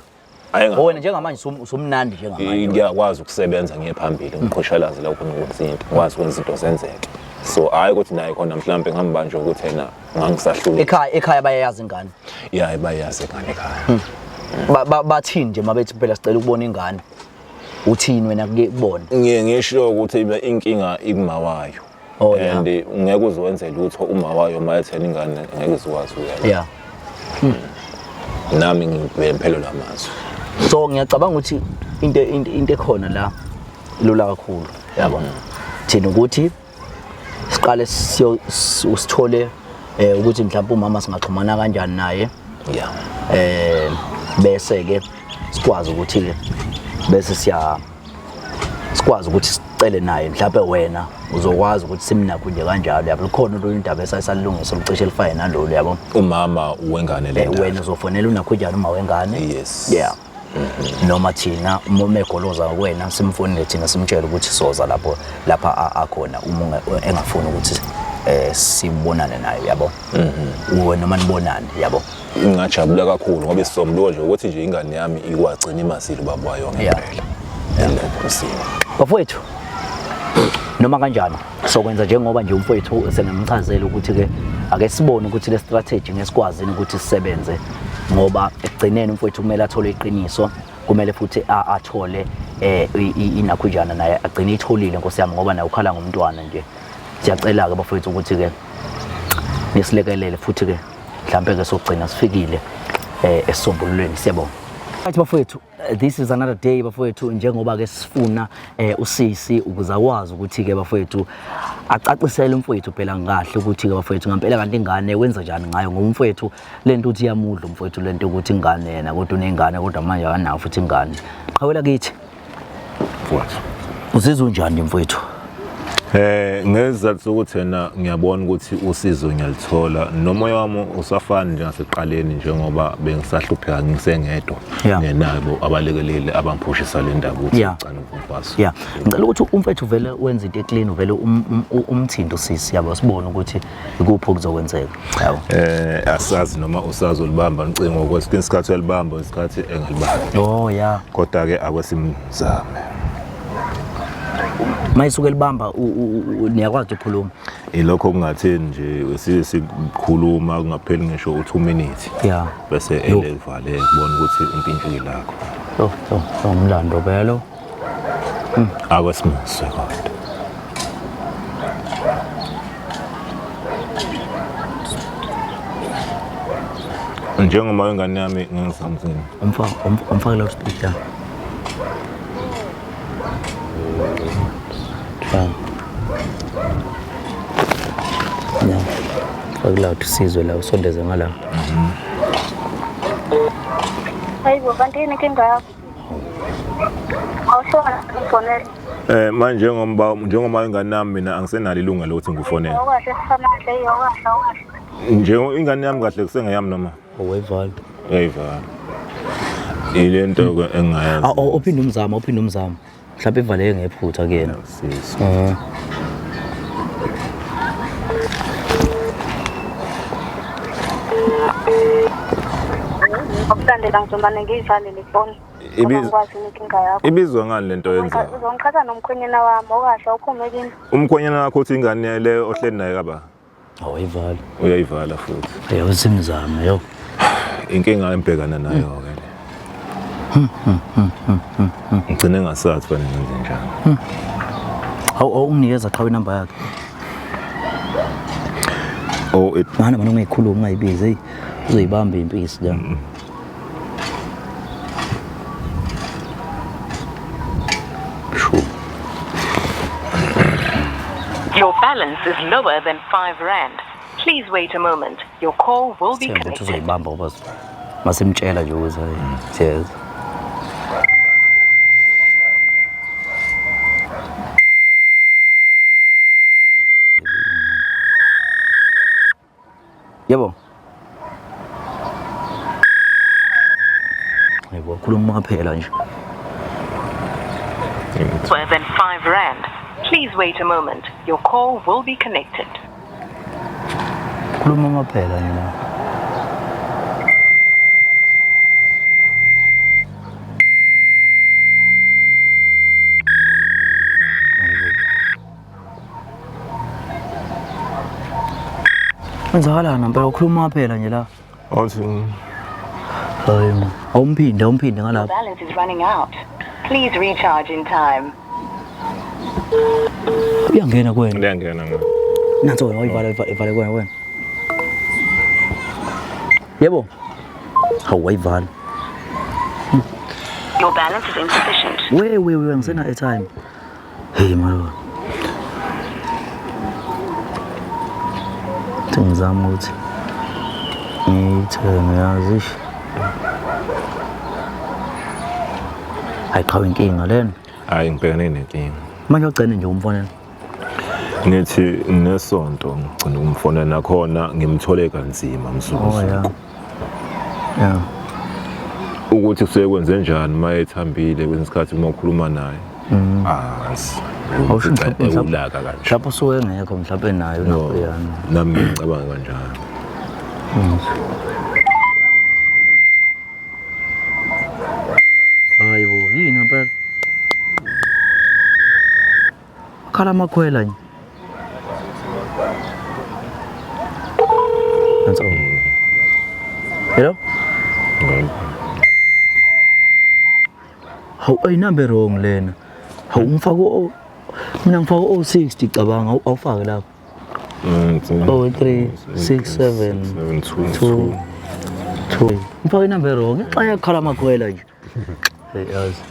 ayenga. Wena njengamanje usumnandi njengamanje. Ngiyakwazi ukusebenza ngiye phambili, ngiqhoshalaze la khona ukwenza into, ngikwazi ukwenza izinto zenzeke. So hayi ukuthi naye khona mhlambe ngambanjwa ukuthi yena ngangisahluleka. Ekhaya bayayazi ingane. Ya, bayazi ingane ekhaya. Bathini nje mabethi phela sicela ukubona ingane? Uthini wena kuke kubona? Ngiye ngisho ukuthi inkinga ikuma wayo. Oh, yeah. And ngeke uziwenze lutho uma wayo uma ethena ingane ngeke uzikwazi uyena. Nami ngiphelelwa lamazwi. So ngiyacabanga ukuthi into ekhona la ilula kakhulu, yabo. Thina ukuthi siqale usithole ukuthi mhlawumbe umama singaxhumana kanjani naye. Bese ke sikwazi ukuthi ke bese siya sikwazi ukuthi sicele naye, mhlawumbe wena uzokwazi ukuthi simnakho nje kanjalo, yabo. Likhona olunye udaba esayisalungisa olucishe elifane nalolu, yabo. Umama wengane le ndaba. Wena uzofonela unakho njani uma wengane? Yes. Yeah. Noma thina uma egoloza kuwena simfonele thina simtshele ukuthi soza lapho lapha akhona, uma engafuni ukuthi sibonane naye, yabo. Uwe noma nibonane, yabo. Ngingajabula kakhulu ngoba isisombuluko nje ukuthi nje ingane yami ikwagcina imazile ubaba wayo ngempela. Yilokho msimo. Bafowethu, noma kanjani sokwenza njengoba nje umfowethu sengamchazela ukuthi ke ake sibone ukuthi le strategy ngesikwazini ukuthi sisebenze, ngoba ekugcineni umfowethu kumele athole iqiniso, kumele futhi athole inakhujana naye agcine itholile, Nkosi yami, ngoba naye ukhala ngomntwana nje. Siyacela ke bafowethu ukuthi ke nisilekelele futhi ke mhlambe ke sogcina sifikile esisombululweni. Siyabonga. Right bafowethu, this is another day bafowethu, njengoba ke sifuna usisi ukuze akwazi ukuthi ke bafowethu acacisele umfowethu phela kahle ukuthi ke bafowethu ngempela kanti ingane wenza njani ngayo, ngoba umfowethu lento uthi iyamudla umfowethu lento ukuthi ingane yena kodwa unengane, kodwa manje akanayo futhi ingane. Qhawela kithi. Mfowethu. Uzizwa unjani mfowethu? Ngezathu sokuthi yena ngiyabona ukuthi usizo ngiyalithola, nomoya wami usafani njengasekuqaleni, njengoba bengisahlupheka ngisengedwa ngenabo abalekeleli abangiphushisa le ndaba ukuthi ngicane umfazi. Ngicela ukuthi umfethu vele wenze into eclean, vele umthinte usisi, yabo, sibone ukuthi ikuphi okuzokwenzeka. Yabo. Asazi noma usazolibamba ucingo, kwesinye isikhathi uyalibamba, isikhathi engalibambi. Oh yeah. Kodwa ke akwesimzame. Mayisuke libamba niyakwazi ukukhuluma. Ilokho kungathini nje sikhuluma kungapheli ngisho u2 minutes. Bese elevale kubona ukuthi impintshi lakho. Oh, oh, oh, umlando belo. Akwesimuzwe kodwa. Njengoba ingane yami ngisamsini. Umfaka loudspeaker. Yeah. Faka loud sizwe la, usondeze ngala. Hayibo, kanti yini inkinga yakho? Awuhlona ngifonele. Manje njengoba ingane yami mina angisenalo ilungelo lokuthi ngikufonele. Awukahle sifanele, awukahle, awukahle. Njengo ingane yami kahle kusengeyami noma? Owevala. Uyayivala. Ile nto ke engayazi. Uphinde umzamo, uphinde umzamo. Mhlawumbe ivaleke ngephutha kuyena. Okulandela ngizombane ngiyivalele ifoni. Ngoba ngikwazi inkinga yakho. Ibizwa ngani lento yenzayo? Uzongiqhatha nomkhwenyana wami okahle uphume kimi. Umkhwenyana wakho uthi ingane le ohleli naye kaba? Awayivala. Uyayivala futhi. Yebo simzame yo. Inkinga embhekana nayo ke le. Ngigcine ngasathi fanele ngenze njani. Hawu awunginikeza qhawe inamba yakhe. Oh it Mana mana ungayikhuluma ungayibizi hey. Uzoyibamba impisi la. Sure. Your balance is lower than 5 rand. Please wait a moment. Your call will be Sithembe ukuthi connected. uzoyibamba ngoba masimtshela nje ukuthi hayi siyeza. Yebo. Yebo, khuluma phela nje. Lower than 5 rand. Please wait a moment. Your call will be connected. Khuluma phela nje la. Kwenzakalani ngempela ukhuluma phela nje la. Awuthi Hayi, awumphinde awumphinde Your ngalapha. balance is running out. Please recharge in time. Uyangena kuwena. Liyangena nga. Nanso wena wayivala ivale kuwena wena. Yebo. Hawu wayivala. Your balance is insufficient. We we we ngisena airtime. Hey malo. Ngizama ukuthi ngiyithenge yazi. Hayi qhawe inkinga lena. Hayi ngibhekane nenkinga. Manje ugcine nje umfonela. Ngithi nesonto ngigcina ukumfonela nakhona ngimthole kanzima Oh mzuzu. yeah. Yeah. Ukuthi kusuke kwenze njani uma ethambile kwesinye isikhathi uma ukhuluma naye. Angazi. Awusho mhlawumbe Ulaka kanje. Mhlawumbe usuke engekho mhlawumbe nayo No, naphiyana. nami ngicabanga kanjalo. Hayi bo, yini ngempela? Akhala amakhwela nje. Nanso. Hello? Hawu ayinamba wrong lena. Hawu ngifaka o mina ngifaka o60 cabanga awufake lapho. 03 6 7 2 2. Ngifaka inamba wrong. Xa yakhala amakhwela nje. Hey yazi.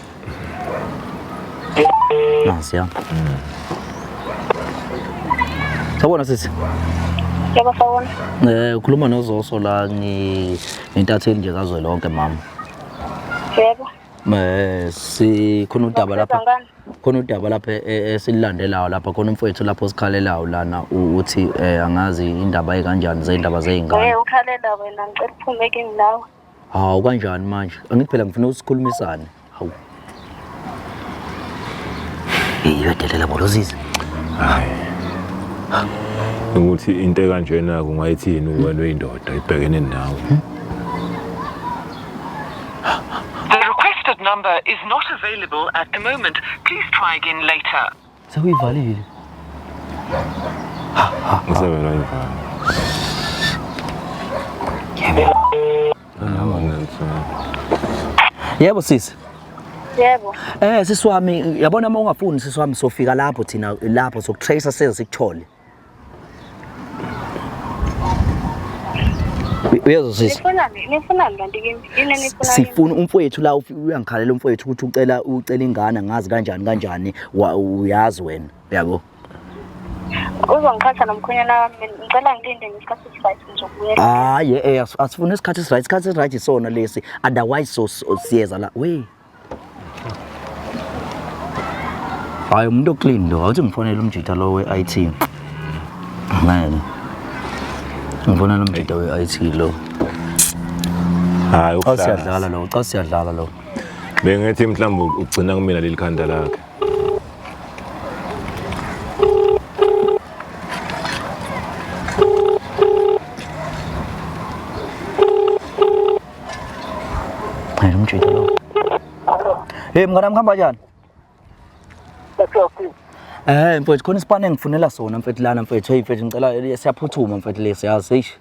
Nasi ya. Sawubona sisi. Yebo sawubona. Ukhuluma noZoso la ngintatheli nje kazwelonke mama. Yebo. Si khona udaba lapha. Ngani? Khona udaba lapha esilandelayo lapha khona umfowethu lapho sikhalelayo lana uthi angazi indaba ekanjani zendaba zeyingane. Ukhalela wena ngicela uphume kimi nawe. Hawu kanjani manje? Angithi phela ngifuna ukusikhulumisana. Hawu. Hey uyadelela bolozisi. Hayi. Ukuthi into ekanjena kungayithini wena uyindoda ibhekene nawe. The requested number is not available at the moment. Please try again later. Sekuyivalile. Usebenzela ivala. Yebo. Yebo sisi. Yebo. Sisi wami yabona uma ungafuni sisi wami sofika lapho thina lapho sokutracer size sikuthole. Uyezwa sisi? Nifunani? Nifunani kanti kimi? Yini enifuna kimi? Sifuna umfowethu la uyangikhalela umfowethu ukuthi ucela ingane ngazi kanjani kanjani uyazi wena yabo. Uzongiqhatha nomkhwenyana wami. Ngicela ngilinde ngesikhathi esiright ngizobuyela. Hayi asifuni isikhathi esiright, isikhathi esiright isona lesi otherwise so siyeza la. We. Hayi umuntu oclean lo, awuthi ngifonele umjita lo we-IT. Ngeke. Ngifonele umjita we-IT lo. Hayi Cha siyadlala lo, cha siyadlala lo. Bengithi mhlawumbe ugcina kumina leli khanda lakhe. Hayi umjita lo. Hey mngani wami, kuhamba kanjani? Mfethu, khona isipani engifunela sona mfethu lana mfethu. Hey mfethu, ngicela siyaphuthuma mfethu lesi, yazi eish.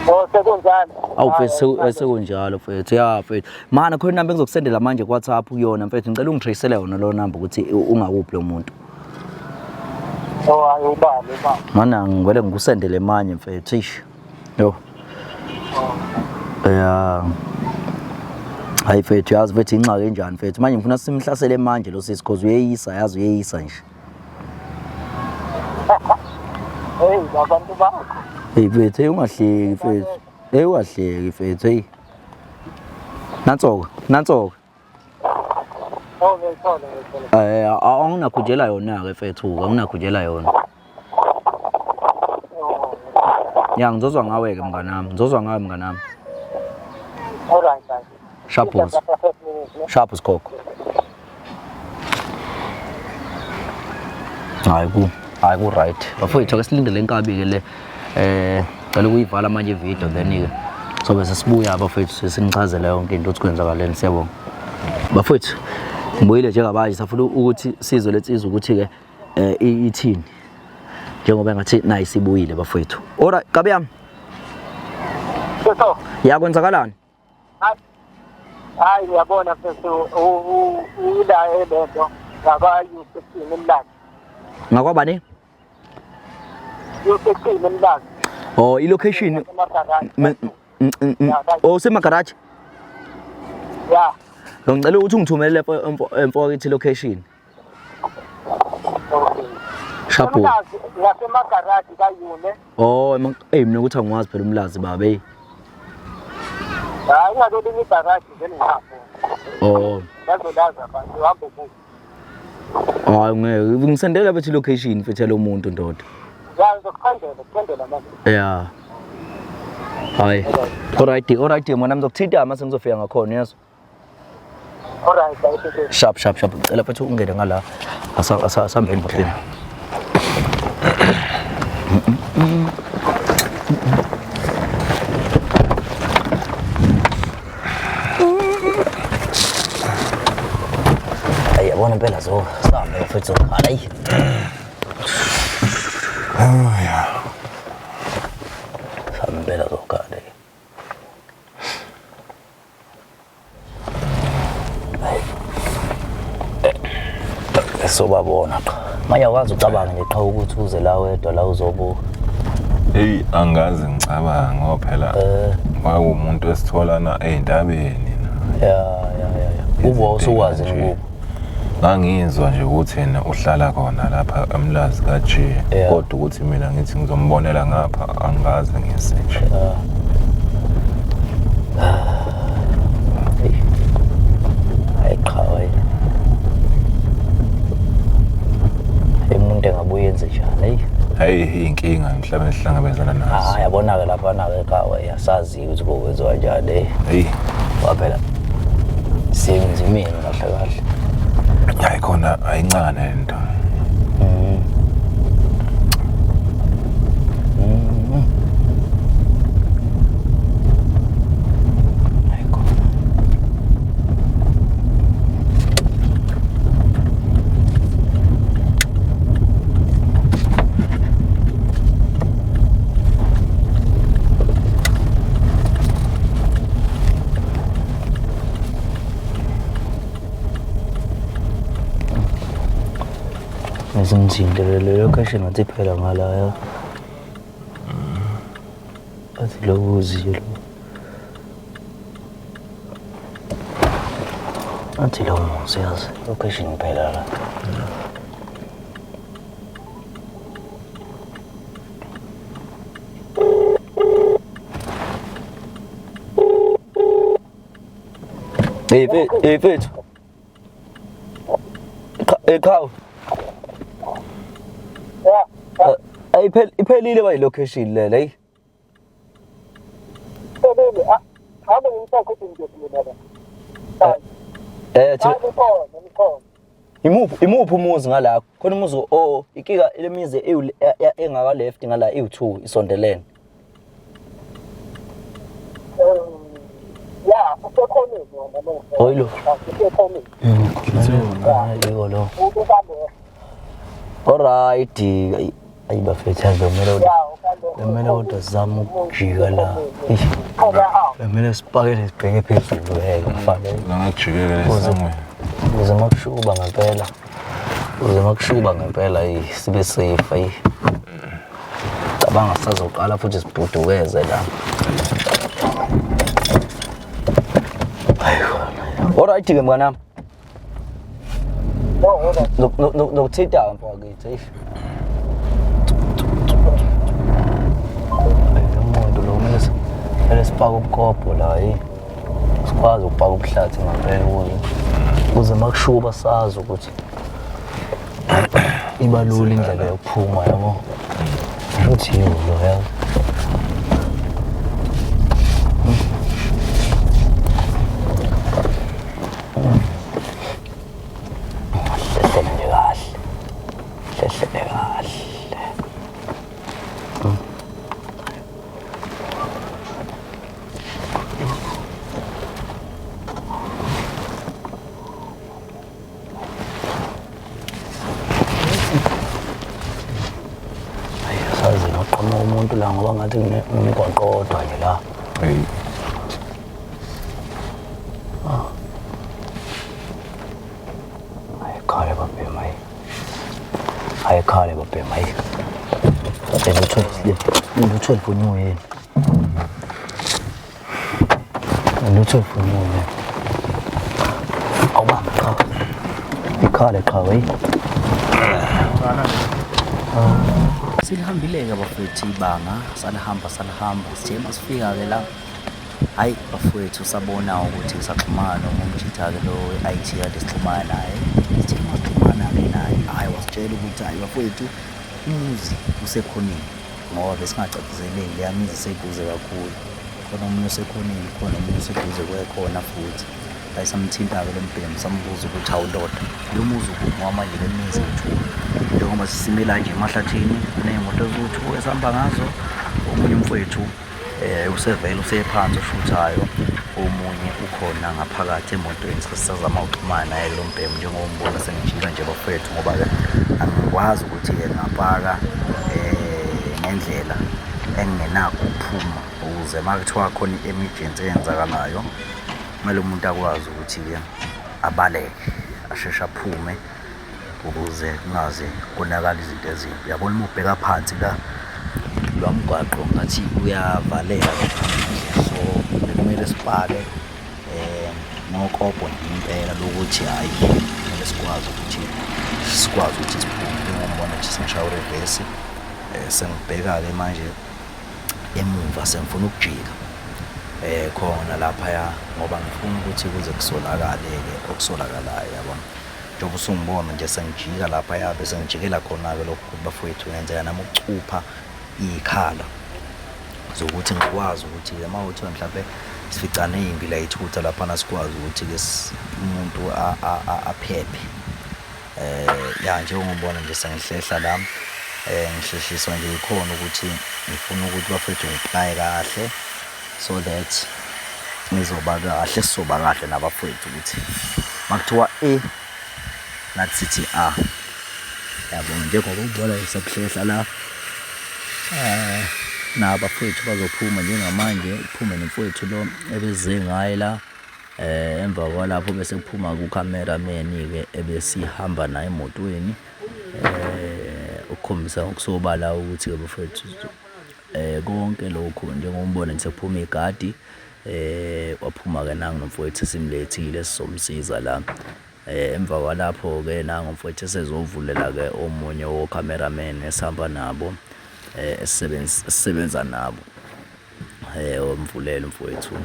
Oh, sekunjalo. Awu mfethu, sekunjalo mfethu. Ya mfethu. Mana khona inamba engizokusendela manje ku WhatsApp kuyona mfethu. Ngicela ungitraceele yona lo number ukuthi ungakuphi lo muntu. Oh, hayi, ubani ubani. Mana ngivele ngikusendele manje mfethu. Eish. Yo. Ya. Hayi mfethu, yazi mfethu ingxaki enjani mfethu. Manje ngifuna simhlasele manje lo sisi cause uyeyisa, yazi uyeyisa nje. Hey, abantu bakho. Hey mfethu, hey ungahleki mfethu. Hey ungahleki mfethu, hey. Nanso-ke, nanso-ke. Oh, ngiyayithola, ngiyayithola. Awunakujela yona-ke mfethu, awunakujela yona. Ya, ngizozwa ngawe-ke mnganami, ngizozwa ngawe mnganami. All right, right. Sharp boss. Sharp sikhokho. Hayi ku, hayi ku right. Bafowethu, ake silindele inkabi-ke le. Cela ukuyivala manje ivideo then-ke sobe sesibuya bafowethu, sesinichazela yonke into ukuthi kwenzakaleni. Siyabonga. Bafowethu, ngibuyile njengamanje, safuna ukuthi sizwe lensizwa ukuthi-ke ithini. Njengoba engathi nayi sibuyile bafowethu. Alright, kabi yami. Sesho. Ya, kwenzakalani? Hayi, uyabona mfethu, ila elento ngakwa U16 eMlazi. Ngakwabani? U16 eMlazi. Oh, i-location. Oh, semagaraji. Ya. Ngicela ukuthi ungithumelele mfowethu location. Okay. Sharp. Umlazi ngasemagaraji kaYune. Oh, hey mina ukuthi angiwazi phela uMlazi baba, hey. Hayi, ngakelinye igaraji nje ngapho. Oh. Bazolazi abantu, uhambe kubo. Hayi ngeke, ngisendela bethi location mfethu lo muntu ndoda. Ya, ngizokusendela, kusendela manje. Yeah. Hayi. Alright, alright mwana, ngizokuthinta mase ngizofika ngakhona, yeso. Alright, right. Sharp, sharp, sharp. Cela mfethu ungene ngala. Asambeni bafethu. Hayi, yabona impela zo sihambe bafethu, zokhala ayi. Oh yeah. Sihambe impela zokhala. Sobabona qha. Manje awukwazi ucabanga nje qha ukuthi uze la wedwa la uzobuka. Hey, angazi ngicabanga ngoba phela kwakuwumuntu esitholana ey'ntabeni. Ya ya ya ya. Kubo usukwazi kubo. Ngangizwa nje ukuthi yena uhlala khona lapha eMlazi ka-G, kodwa ukuthi mina ngithi ngizombonela ngapha angazi ngise nje. Hayi qha wena. Umuntu engabuye enze njani? Hey. Hayi, inkinga emhlabeni esihlangabezana nazo. Ah, yabona-ke laphana-ke qhawe, asazi ukuthi kokwenziwa njani. Hey. Ngoba phela siyenzimeni kahle kahle. Hayi khona ayincane lento. Ngizimthinte le location ngathi iphela ngala ya. Athi lo buzi lo. Athi lo muzi, yazi location iphela la. Hey, hey mfethu. Hey qhawe. Ayi iphelile ba location le hey. Iphelile. Ake ngimthathe ukuthi ngiyofika la. Ngikhona. Imuphi umuzi ngala? Khona umuzi o ikika lemizi engaka left ngala ewu2 isondelene. Ya, Usekhoneni wona lo. Oyilo. Usekhoneni. Yiko lo. Alright, ayi bafethu yazi bekumele bekumele kodwa sizame ukujika la. Eish, Bekumele sipakele sibheke phezulu ngeke kufanele. Langajikela esangweni. Ukuze makushuba ngempela. Ukuze makushuba ngempela ayi sibe safe ayi. Cabanga sisazoqala futhi sibhudukeze la. Alright ke mnganami. Nokuthinta mfowethu eish. Lo muntu lo kumele kumele sifake ubukobho la hey. Sikwazi ukupaka ubuhlathi ngempela ukuze makushuba sazi ukuthi iba lula indlela yokuphuma yabo. Shuthi yiwo lo yazi. Hlehlele nje kahle. Hlehlele kahle. Hayi asazi noqhamuka umuntu la ngoba ngathi kunemigwaqo odwa nje la. Hey. Ayikhale babhema hayi. Ayikhale babhema hayi. Lutho oluvunyiwe yini? Lutho oluvunyiwe yini? Awubambe qha. Ikhale qha wey. Silihambile-ke bafowethu ibanga, salihamba salihamba, sithe masifika-ke la, hhayi bafowethu sabona ukuthi saxhumana nomjitha-ke lo we-I_T kade sixhumana naye. Sithe masixhumana-ke naye, hhayi wasitshela ukuthi hhayi bafowethu umuzi usekhoneni ngoba besingacaciseleki leya mizi iseduze kakhulu. Khona omunye osekhoneni, khona omunye oseduze kwekhona futhi. Hhayi samthinta-ke lo mbhemu sambuza ukuthi hawu ndoda, lo muzi ukuphi ngoba manje le mizi ewu-two. Njengoba sisime la nje emahlathini kuney'moto eziwu-two esihamba ngazo. Omunye umfowethu usevele usephansi oshuthayo, omunye ukhona ngaphakathi emotweni. Sisazama ukuxhumana naye lo mbhemu njengoba umbona sengijika nje bafowethu ngoba-ke angikwazi ukuthi-ke ngapaka ngendlela engingenakho ukuphuma ukuze uma kuthiwa khona i-emergency eyenzakalayo kumele umuntu akwazi ukuthi-ke abaleke asheshe aphume ukuze kungaze konakala izinto ezimbi. Uyabona uma ubheka phansi la lo mgwaqo ngathi uyavaleka so bekumele sipake ngokobho nje impela lokuthi hhayi kumele sikwazi ukuthi siphume. Njengoba nje sengishaya urevesi sengibheka-ke manje emuva sengifuna ukujika khona laphaya ngoba ngifuna ukuthi kuze kusolakale-ke okusolakalayo yabona. Njengoba usungibona nje sengijika laphaya bese ngijikela khona-ke lokhu bafowethu ngenzeka nami ukucupha iy'khala zokuthi ngikwazi ukuthi-ke uma kuthiwa mhlampe sificane iy'mbi la ithutha laphana sikwazi ukuthi-ke umuntu aphephe. Ya njengoba ubona nje sengihlehla la ngihlehliswa nje yikhona ukuthi ngifuna ukuthi bafethu ngiplaye kahle so that ngizoba kahle sizoba kahle nabafowethu ukuthi makuthiwa e nathi sithi a yabo njengoba ubona sekuhlehla la nabafowethu bazophuma njengamanje kuphume nomfowethu lo ebeze ngaye la emva kwalapho bese kuphuma ku-cameraman-ke ebesihamba naye emotweni ukukhombisa ngokusobala ukuthi-ke bafowethu konke lokhu njengoba ubona nje sekuphuma igadi waphuma-ke nangu nomfowethu esimlethile sizomsiza la. Emva kwalapho-ke nangu umfowethu esezovulela-ke omunye wo-cameraman esihamba nabo esisebenza nabo wamvulela umfowethu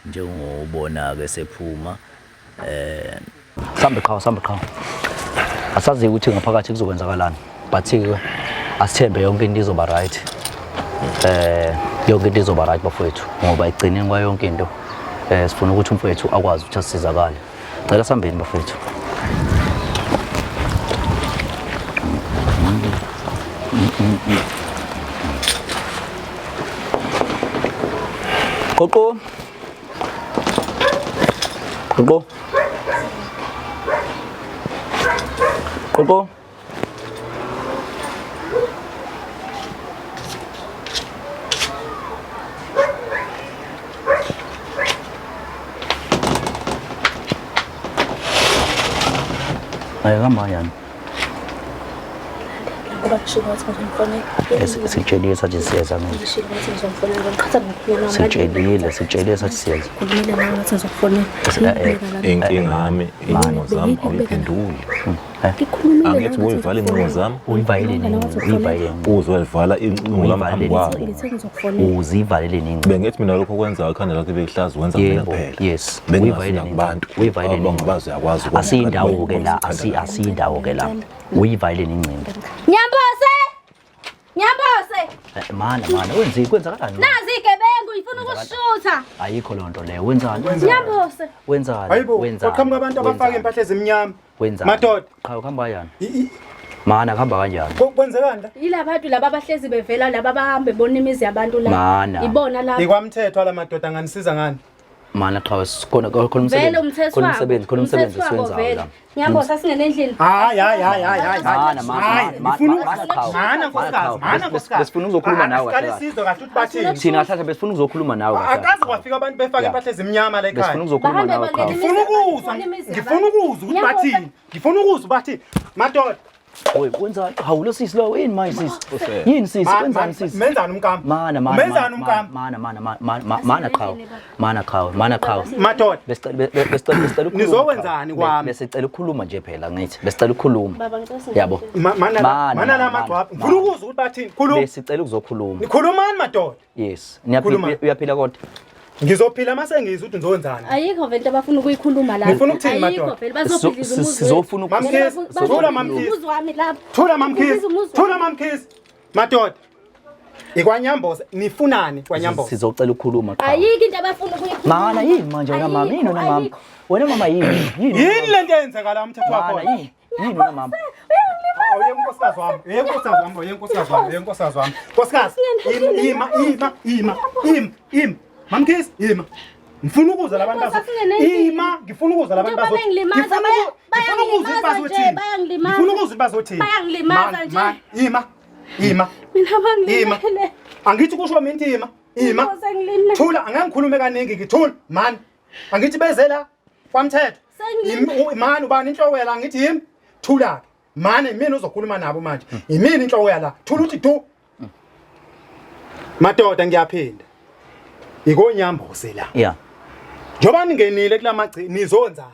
njengobona-ke sephuma Sambe qhawe, sambe qhawe. Asazi ukuthi ngaphakathi kuzokwenzakalani. But-ke asithembe yonke into izoba right. Yonke into izoba right bafowethu ngoba ekugcineni kwayo yonke into sifuna ukuthi umfowethu akwazi ukuthi asizakale. Cela sambeni bafowethu. Qoqo. Qoqo. Qoqo. Ay hamba yani. Ngoba ngishilo wathi ngizomfonela. Sikutshelile sathi siyeza manje. Ngishilo wathi ngizomfonela ngiqhatha nomkhwenyana wami. Sikutshelile, sikutshelile sathi siyeza. Khulumile nawe wathi ngizokufonela. Inkinga yami incingo zami awuyiphenduli. Ngikhulumile Angithi uyivala incingo zami. Uyivalile nini? Uyivalile. Uzoyivala incingo zami phambi kwakho. Ngithe ngizokufonela. Uzivalele nini? Bengithi mina lokho kwenza ikhanda lakho bekuhlaza wenza mina Yebo, kuphela. yes. Bengingasina kubantu. Uyivalile nini? Abangabazi uyakwazi ukwenza. Asiyindawo ke la, asiyindawo ke la. Uyivalile ningcingo. Nyambose! Nyambose! Mana mana wenzi kwenzakalani? Nazi igebengu ifuna ukushutha. Ayikho lonto leyo. Wenzani? Nyambose. Wenzani? Hayibo, Wenzani? kwaqhamuka abantu abafaka impahla ezimnyama. Wenzani? Madoda. Cha uhamba kanjani? Mana kuhamba kanjani? Kwenzekani la? Yila bantu laba abahlezi bevela laba abahambe bona imizi yabantu la. Mana. Ibona la. Ikwamthetho la madoda anganisiza ngani? Mana cha khona khona Vele umsebenzi. umthetho Khona wabo. umsebenzi, khona umsebenzi Umthetho wabo esiwenzayo vele. la. Nyambose asingene endlini. Hayi hayi hayi hayi hayi. Mana mana Hayi, mana ngifuna mana cha. Mana nkosikazi, mana nkosikazi. Besifuna ukuzokhuluma nawe Asiqale kahle. sizwe kahle ukuthi bathini. Thina kahle besifuna ukuzokhuluma nawe kahle. Akaze kwafika abantu befaka Yeah. impahla ezimnyama la ekhaya. Besifuna ukuzokhuluma nawe cha. Ngifuna ukuzwa, ngifuna ukuzwa ukuthi bathini. Ngifuna ukuzwa bathini. Madoda. Oy, wenzani? Hawu lo sisi lo yini manje sisi? Yini sisi? Wenzani sisi? Menzani umkami? Mana mana. Menzani umkami? Mana mana mana mana qhawe. Mana qhawe, mana qhawe. Madoda. Besicela besicela besicela ukukhuluma. Nizokwenzani kwami? Besicela ukukhuluma nje phela ngithi. Besicela ukukhuluma. Baba ngicela singene. Yabo. Mana mana la magcwaba. Ngifuna ukuzwa ukuthi bathini. Khuluma. Besicela ukuzokhuluma. Nikhulumani madoda? Yes. Niyaphila uyaphila kodwa. Ngizophila mase ngizwa ukuthi nizowenzani. Ayikho vele into abafuna ukuyikhuluma la. Nifuna ukuthini, Ayikho madoda? vele bazobhidliza umuzi. Sizofuna wethu. Mamkhize, thula Mamkhize. Umuzi wami lapha. Thula Mamkhize. Ubhidliza umuzi Thula Mamkhize. Madoda. Ikwanyamboza nifunani kwanyamboza? Sizocela ukukhuluma qha. Ayikho into abafuna ukuyikhuluma. Mana yini manje wena mama? Yini wena mama? Wena mama yini? Yini? Yini lento eyenzekala umthetho Mana wakho? yini? Yini wena mama? Awuye nkosikazi wami, uye nkosikazi wami, uye nkosikazi wami, uye nkosikazi wami. Nkosikazi, ima ima ima ima ima. Mamkhize, ima. Ngifuna ukuzwa labantu bazo. Ima, ngifuna ukuzwa labantu bazo. Bayangilimaza, Ngifuna ukuzwa ukuthi bayangilimaza nje, bazothini. bayangilimaza. Ngifuna ukuzwa ukuthi bazothini. Bayangilimaza Man, nje. man, Ima. Ima. Mina Ima. bangilimele. Angithi kusho mina ima. Ima. Sengilimele. Thula, angeke ngikhulume kaningi ngithula, man. Angithi beze la kwamthetho. Man ubani inhloko yala ngithi yimi. Thula ke. Mane imini uzokhuluma nabo manje. Imini inhloko yala. Thula uthi du. Madoda ngiyaphinda. Ikonyambose la. Yeah. Njoba ningenile kulamagci nizonzani?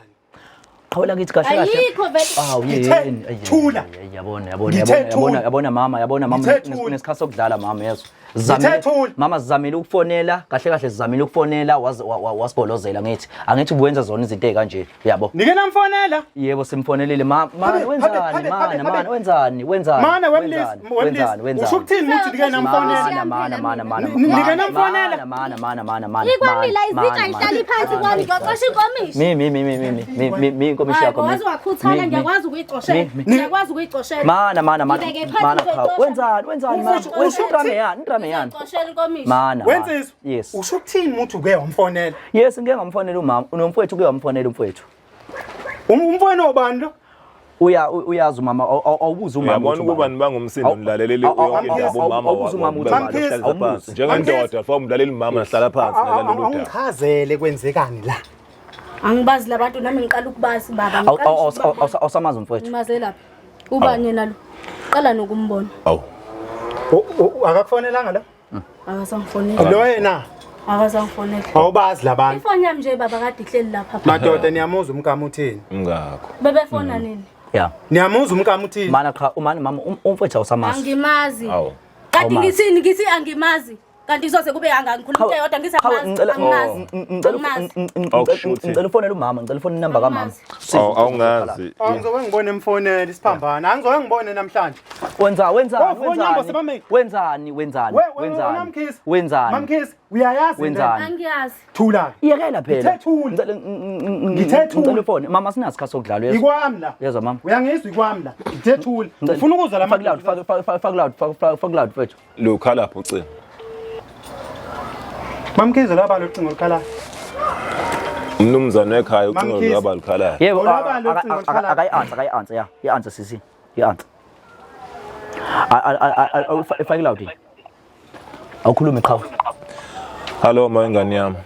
Qhawela kithi kahle kahle. Ayikho vele. Awu Ngithe yini? thula. Yabona yabona Ngithe yabona yabona thula. yabona mama yabona mama Ngithe thula. unesikhathi sokudlala mama yezwa. Ngithe thula. Mama sizamile ukufonela kahle kahle sizamile ukufonela wasigolozela ngithi angithi ubuwenza zona izinto ezikanje yabo. Nike namfonela? Yebo simfonelile mama Habe, wenzani habe, habe, mana habe. mana wenzani wenzani Mana wemlisi, wenzani wemlisi. wenzani Usho ukuthini ukuthi nike namfonela? mana mana mana Nike namfonela? mana mana mana mana Ikwamila izitsha ihlala phansi kwami ngixoxosha inkomishi. mi mi mi mi mi mi mi mi inkomishi Hayi yakho mi waze wakhuthala Mi, mi. ngiyakwazi ukuyicoshela. Mi, mi. Ngiyakwazi ukuyicoshela. Mana mana mana Ngibeke phansi mana qhawe ngizoyixosha. wenzani wenzani mana Ngizoyicoshela. indrame yani indrame yani Ngizoyicoshela inkomishi. mana Wensizwa. Yes. Usho ukuthini ukuthi uke wamfonela? Yes ngike ngamfonela umama unomfowethu uke wamfonela umfowethu. Umfowenu obani lo? Uya uyazi umama awubuza umama Uyabona ukuba nibangumsindo nilalelele yonke indaba umama awubuza umama ukuthi wahlala phansi. Njengendoda fa umlaleli umama nahlala phansi nalolu daba. Awungichazele kwenzekani la. Angibazi labantu nami ngiqala ukubazi baba. Ngiqala ukubabona. Awusamazi umfowethu. Ngimaze lapha. Ubani yena lo? Qala nokumbona. Awu. Akakufonelanga lo? Akasangifonela. Lo yena Akasangifonela. awubazi labantu. Ifoni yami nje baba kade ihleli lapha. Madoda niyamuzwa umkami uthini? Ngakho. Bebefona nini? Yeah. Niyamuzwa umkami uthini? Mana cha umama mama umfowethu awusamazi. Angimazi. Awu. Kanti Awumazi. ngithini ngithi angimazi. Kanti kuzoze kube angangikhuluma into eyodwa ngithi Qhawe angimazi. ngicela Angimazi. ngicela ufonele umama ngicela ufonele inamba kamama. Awungazi. Angizobe ngibone emfonela isiphambano. Angizobe ngibone namhlanje. Wenza wenzani Wavuma uNyambo wenzani wenzani wenzani We we wenzani Mamkhize. wenzani Mamkhize uyayazi Wenzani? Angiyazi. Thula. Iyekela phela. Ngithe thula. Ngithe thula. Ngicela ufone mama sinasikhathi sokudlala uyezwa. Ikwami la. Uyezwa mama. Uyangizwa ikwami la. Ngithe thula. Ngifuna ukuzwa la Faka loud faka loud faka loud mfethu. Lokha lapho ucingo. Mamkhize lwabala ucingo olukhalayo. Umnumzane wekhaya ucingo Mamkhize. lwaba lukhalayo. Yebo, Olwabala ucingo olukhalayo. akayi-answer, akayi-answer, ya. I-answer sisi. I-answer. Ifake loud. Awukhulume qhawe. Hallo ma ingane yami.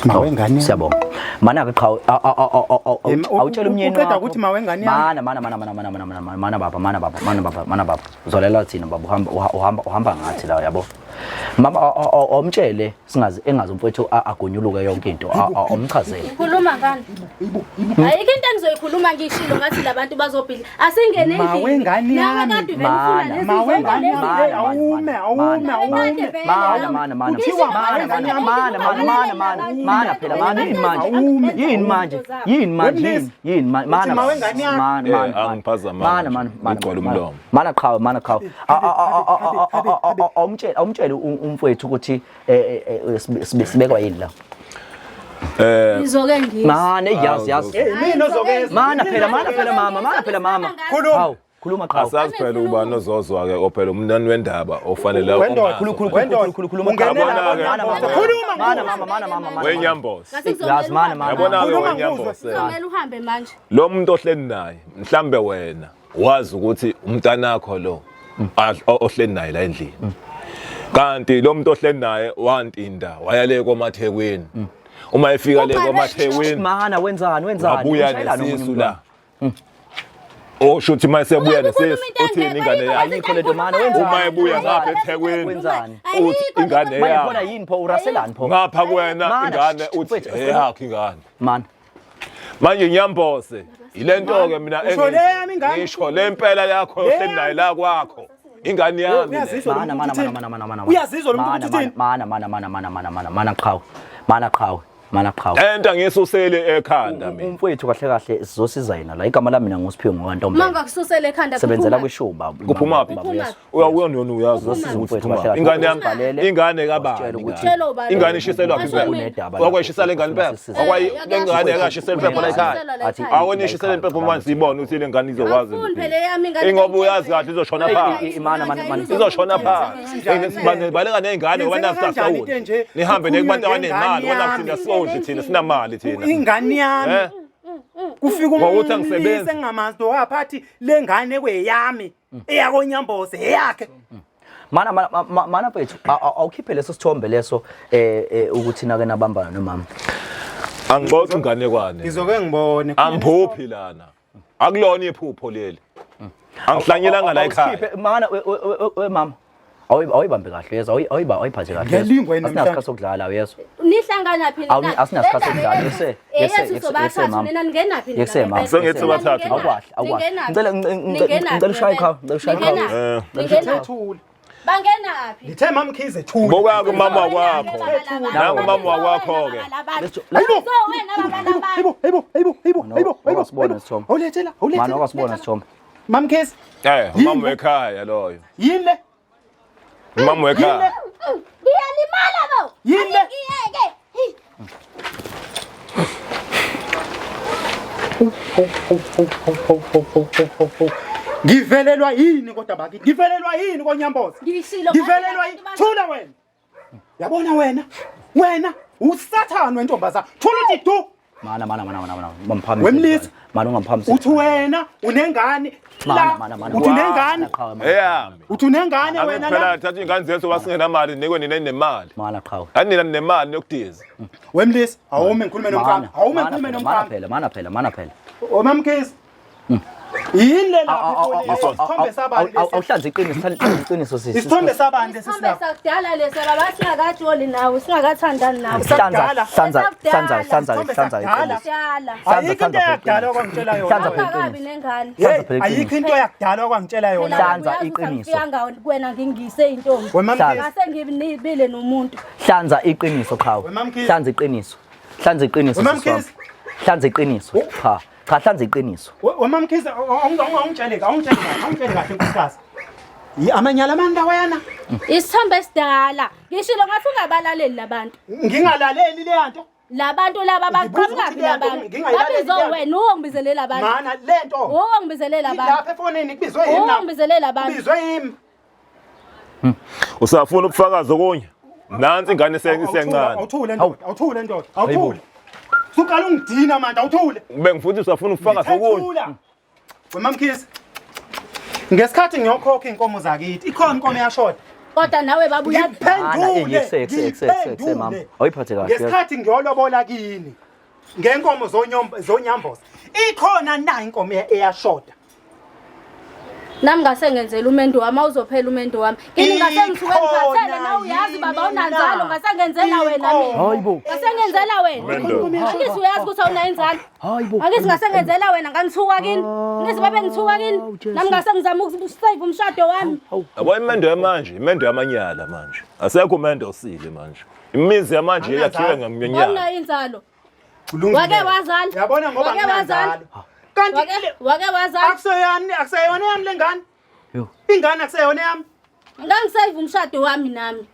Mawengane. Siyabonga. Mana ke qhawe awutshela umnyeni Uqeda wakho. ukuthi mawengane yami. Mana mana mana mana mana mana mana mana baba mana baba mana baba mana baba. Uzolela thina baba uhamba uhamba uhamba ngathi la yabo. Mama omtshele singazi engazi umfowethu agonyuluke yonke into omchazele. Ngikhuluma ngani? Ayikho into engizoyikhuluma ngishilo ngathi labantu bazobhidla. Asingene endlini. Mawengane Nawe yami. kade uvele ufuna lezi Mawengane zinto yami. lezi. Awume, awume, awume. Mana mana mana. Kuthiwa Mana mawengane mana yami. mana mana mana mana mana phela mana yini manje? Yini manje? Yini manje? Yini yini manje? Mana Uthi mawengane yami. mana Eh, mana angiphazama mana nje. mana mana Ngigcwele umlomo. mana qhawe mana qhawe awumtshele awumtshele umfowethu ukuthi sibekwa yini la Eh Ngizoke ngizwe. mana yazi yazi Hey, mina ozokeza. mana phela mana phela mama mana phela mama Khuluma. Hawu, khuluma qhawe asazi phela ubani ozozwa ke ophela umnani wendaba ofanele Wendoda. khulu khulu Wendoda. khulu khulu khuluma Ungenela Yabona-ke. konyamboza. Khuluma mana mama mana mama mana Wenyamboza. Yazi mana mana Yabona ke Khuluma wenyamboza. Kuzomela uhambe manje. Lo muntu ohleli naye mhlambe wena wazi ukuthi umntanakho lo ohleli naye la endlini. Kanti lo muntu ohleli naye wantinda waya le komathekwini. Uma efika le komathekwini mana wenzani wenzani wabuya Ushayelani omunye nesisu umntwana? la. Osho ukuthi uma esebuya Ungabe nesisu ukhuluma into uthini engekho, ingane ayikho yakhe? Ayikho lento mana wenzani Uma ebuya ngapha eThekwini Wenzani? uthi ingane Manje khona yakhe. yini pho uraselani pho Ngapha kuwena Mana, ingane uthi mfethu, eyakho ingane. mana Manje nyambose ilento ke mina Usho le yami ingane? ngisho le mpela yakho ohleli naye la kwakho ingane yami le. Uyazizwa lo mana muntu mana uthini? mana mana mana Uyazizwa lo muntu mana ukuthi uthini? mana mana mana mana mana mana mana qhawe mana qhawe mana qhawe Lento ngisusele ekhanda mina. Umfowethu kahle kahle sizosiza yena la igama lami mina nguSiphiwe Uma ngokantombela ungakususela ekhanda sebenzela kuphuma. kwishuba Kuphuma phi? Kuphuma. Uyawuya nona uyazi Uzosiza ukuthi umfowethu uphuma. kahle kahle. Ingane yami Usibhalele, ingane wasitshela kabani? ukuthi- Utshela ubani? Ingane ishiselwa phi Asho impepho? mina. Wakwayishisela ingane impepho? Wakwayi lengane yakashisela impepho la ekhaya. Athi Awona ishisela impepho manje siyibone ukuthi le ngane izokwazi. Awufuni phela eyami ingane. Ingoba uyazi kahle izoshona phansi. Imana mana mana Izoshona phansi. Baleka nezingane ngoba Yenzeka nazi kanjani into sasawona. enje? Nihambe Kukhulunywe nekubantu abanemali ngengane ngoba yami. thina sisondli thina sinamali thina. Ingane yami. Eh? Kufika Ngokuthi umlisa angisebenzi. engingamazi wapha athi le ngane kweyami eyakonyamboze eyakhe. mana mana mana mfethu awukhiphe leso sithombe leso ukuthi nake nabambana nomama Angixoxi inganekwane. Ngizoke ngibone. Angiphuphi lana. Akulona iphupho leli. Angihlanyelanga la ekhaya. Awusikhiphe, mana we mama awuyibambe kahle yezwa awuyiphathe kahle Ngiyalingwa yini asinakho namhlanje? isikhathi sokudlala uyezwa Nihlangana phi nina? Asinakho isikhathi sokudlala yese Eyethu sobathathu nina ningenaphi nina? Yekuse mama. Sengithi bathathu. Awukwahle awukwahle. Ngicela ngicela ushaye qhawe, ngicela ushaye qhawe. Ningenaphi? Thula. Bangenaphi? Ngithe mamkhize thula. Bokako umama wakwakho. Nangu umama wakwakho ke. Hayibo. So wena babantu Hayibo, hayibo, hayibo, hayibo, hayibo, hayibo. Awasibona isithombe. Awulethela, Mana awulethela. awasibona isithombe. Mamkhize, Eh, umama wekhaya loyo. yini le? Umama wekhaya. Ngiyalimala bo. Yini le? Ngiyeke. Hey. Ngivelelwa yini kodwa bakithi? Ngivelelwa yini konyamboza? Ngishilo. Ngivelelwa yini? Thula wena. Yabona wena? Wena usathane wentombazana. Thula uthi du. Mana mana mana mana mana mamphamise. Wemlisa. Mana ungamphamisi. Uthi wena unengane Mana la. mana mana. Uthi unengane. Eyami. Uthi unengane wena Phela la. thatha ingane zethu wasingenamali nikwe nina ninemali. Mana qhawe. Ani nina ninemali nokudiza. Wemlisa, awume ngikhulume nomfana. Awume ngikhulume Mana nomfana. phela mana phela mana phela. Omamkhize. Yini le lapha efonini? Isithombe sabani lesi? Awuhlanze iqiniso, hlanza iqiniso sisi. Isithombe sabani lesi Isithombe silapha? sakudala lesi baba singakajoli nawe singakathandani nawe. Hlanza Sakudala. hlanza hlanza hlanza Isithombe hlanza sakudala. iqiniso. Kudala. Ayikho into yakudala okwangitshela yona. Hlanza phela Awungakabi iqiniso. nengane. Hey, phela ayikho into yakudala okwangitshela yona. Hlanza Uyazi ukuthi iqiniso. angifika kuwena ngingise intombi. Wemamkhize. Ngase ngibile nomuntu. Hlanza iqiniso qhawe. Wemamkhize. Hlanza iqiniso. Hlanza iqiniso sisi wami. Wemamkhize. Hlanza iqiniso. Cha, cha hlanza iqiniso. Wemamkhize awungitshele awungitshele kahle, awungitshele kahle nkosikazi. Amanyala amani lawayana? Isithombe esidala. Ngishilo ngathi ungabalaleli labantu. Ngingalaleli le nto. Labantu laba Ngibuza ukuthi baqhamuka le nto labantu. ngingayilaleli Babizo le nto. wena uwongibizele labantu. Mana le nto. Uwongibizele labantu. Lapha efonini kubizwe yimi. Uwongibizele labantu. Kubizwe yimi. Usafuna ubufakazi okunye? Nansi ingane isencane. Awuthule ndoda, awuthule ndoda, awuthule. Suqala ungidina manje, awuthule. Bengifuna usafuna ubufakazi okunye. Thula. Wemamkhize. Ngesikhathi ngiyokhokha inkomo zakithi, ikhona inkomo eyashoda. Kodwa nawe baba Ngiphendule. Mama, awuyiphathe kahle. Ngesikhathi ngiyolobola kini ngenkomo zonyamboza. Ikhona na inkomo eyashoda? Nami ngase ngenzela umendo wami, awuzophela umendo wami. Kini ngase ngisuke ngikhathele nawe uyazi baba awunanzalo ngase ngenzela wena mina. Hayibo. Ngase ngenzela wena. Umendo. Angithi uyazi ukuthi awunayo inzalo. Hayibo. Angithi ngase ngenzela wena ngangithuka kini. Ngithi babe ngithuka kini. Nami ngase ngizama ukusave umshado wami. Yabo imendo yamanje, imendo yamanyala manje. Asekho umendo osile manje. Imizi yamanje yakhiwe ngamanyala. Awunayo inzalo. Wake wazala. Yabona ngoba Wake wazala. nginanzalo. Kanti Wake wazala. akuseyani akuseyona yami lengane. Yo. Ingane akuseyona yami. Ngangisave umshado wami nami.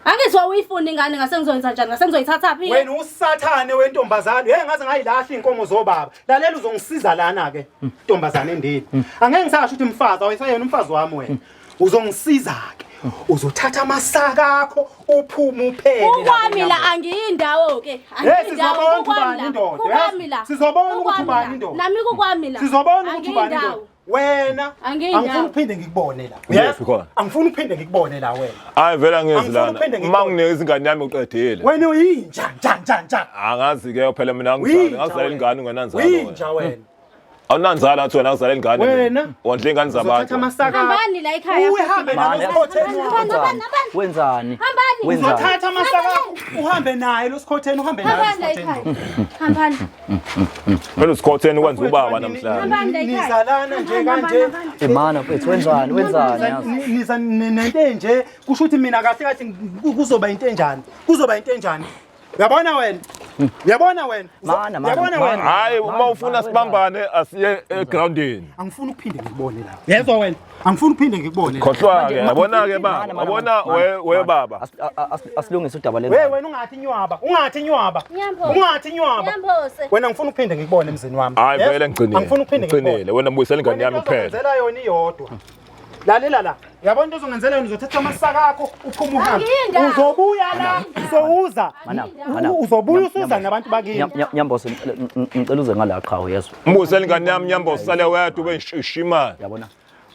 Angithi wawuyifuna ingane ngase ngizoyenza njani? Ngase ngizoyithatha phi? Wena usathane wentombazane. Hey ngaze ngayilahla inkomo zobaba. Lalela uzongisiza lana ke ntombazane endini. Angeke ngisasho ukuthi umfazi awusayena umfazi wami wena. Uzongisiza ke. Uzothatha amasaka akho uphume uphele. Kukwami la angiyindawo ke. Hey Angiyindawo sizobona ukuthi kukwami ubani la. indoda. Kukwami la. Sizobona ukuthi Kukwami ubani la. indoda. Nami kukwami la. Sizobona ukuthi ubani indoda. Angiyindawo. Wena Angiyindawo. angifuni ukuphinde ngikubone la. Uyephi khona? Angifuni ukuphinde ngikubone la wena. Hayi vele angezi Angifuni lana. ukuphinde Uma ngikubone. nginikeza ingane yami uqedile. Wena uyinja nja nja nja. Angazi ke phela mina angizali, Uyinja ngazala wena. ingane ungenanzalo. Uyinja wena. Awunanzalo athi wena uzala ingane. Wena. Wondla ingane Uzothatha zabantu. amasaka. Hambani la ekhaya. Uhambe Mana. nalo sikhotheni wakho. Hambani, hambani. Wenzani? Hambani. Wenzani? Uzothatha amasaka akho uhambe naye lo sikhotheni uhambe naye lo Hambani la sikhotheni. ekhaya. Hambani. Phela usikhotheni kwenza ubaba namhlanje. Hambani la ekhaya. Nizalana nje kanje. Mana mfethu wenzani? Wenzani yazi? Niza nento enje kusho ukuthi mina kahle kahle kuzoba into enjani? Kuzoba into enjani? Uyabona wena? Uyabona wena? Mana, mana, Uyabona mana. wena? Hayi uma ufuna sibambane asiye egroundini. Angifuni ukuphinde ngikubone la. Yezwa wena? Angifuni ukuphinde ngikubone. la. Khohlwa ke, yabona ke baba, yabona we baba. Asilungise udaba We lengane. wena ungathi nywaba, ungathi nywaba. Nyambo. Ungathi nywaba. Nyambose. Wena ngifuna ukuphinde ngikubone emzini wami. Hayi Yezwa? vele ngigcinile. Angifuni ukuphinde ngikubone. Ngigcinile. Wena mbuyisela ingane yami kuphela. Ngenzela yona iyodwa. Lalela la. Uyabona into ozongenzela yona uzothatha amasaka akho uphume uhambe. Angiyindawo. Uzobuya la, uzowuza. Mana, mana. Uzobuya usuza nabantu bakini. Nyambose ngicela uze ngala qhawe yezwa. Mbuyisela ingane yami nyambo usale wedwa ube ishimane. Yabona?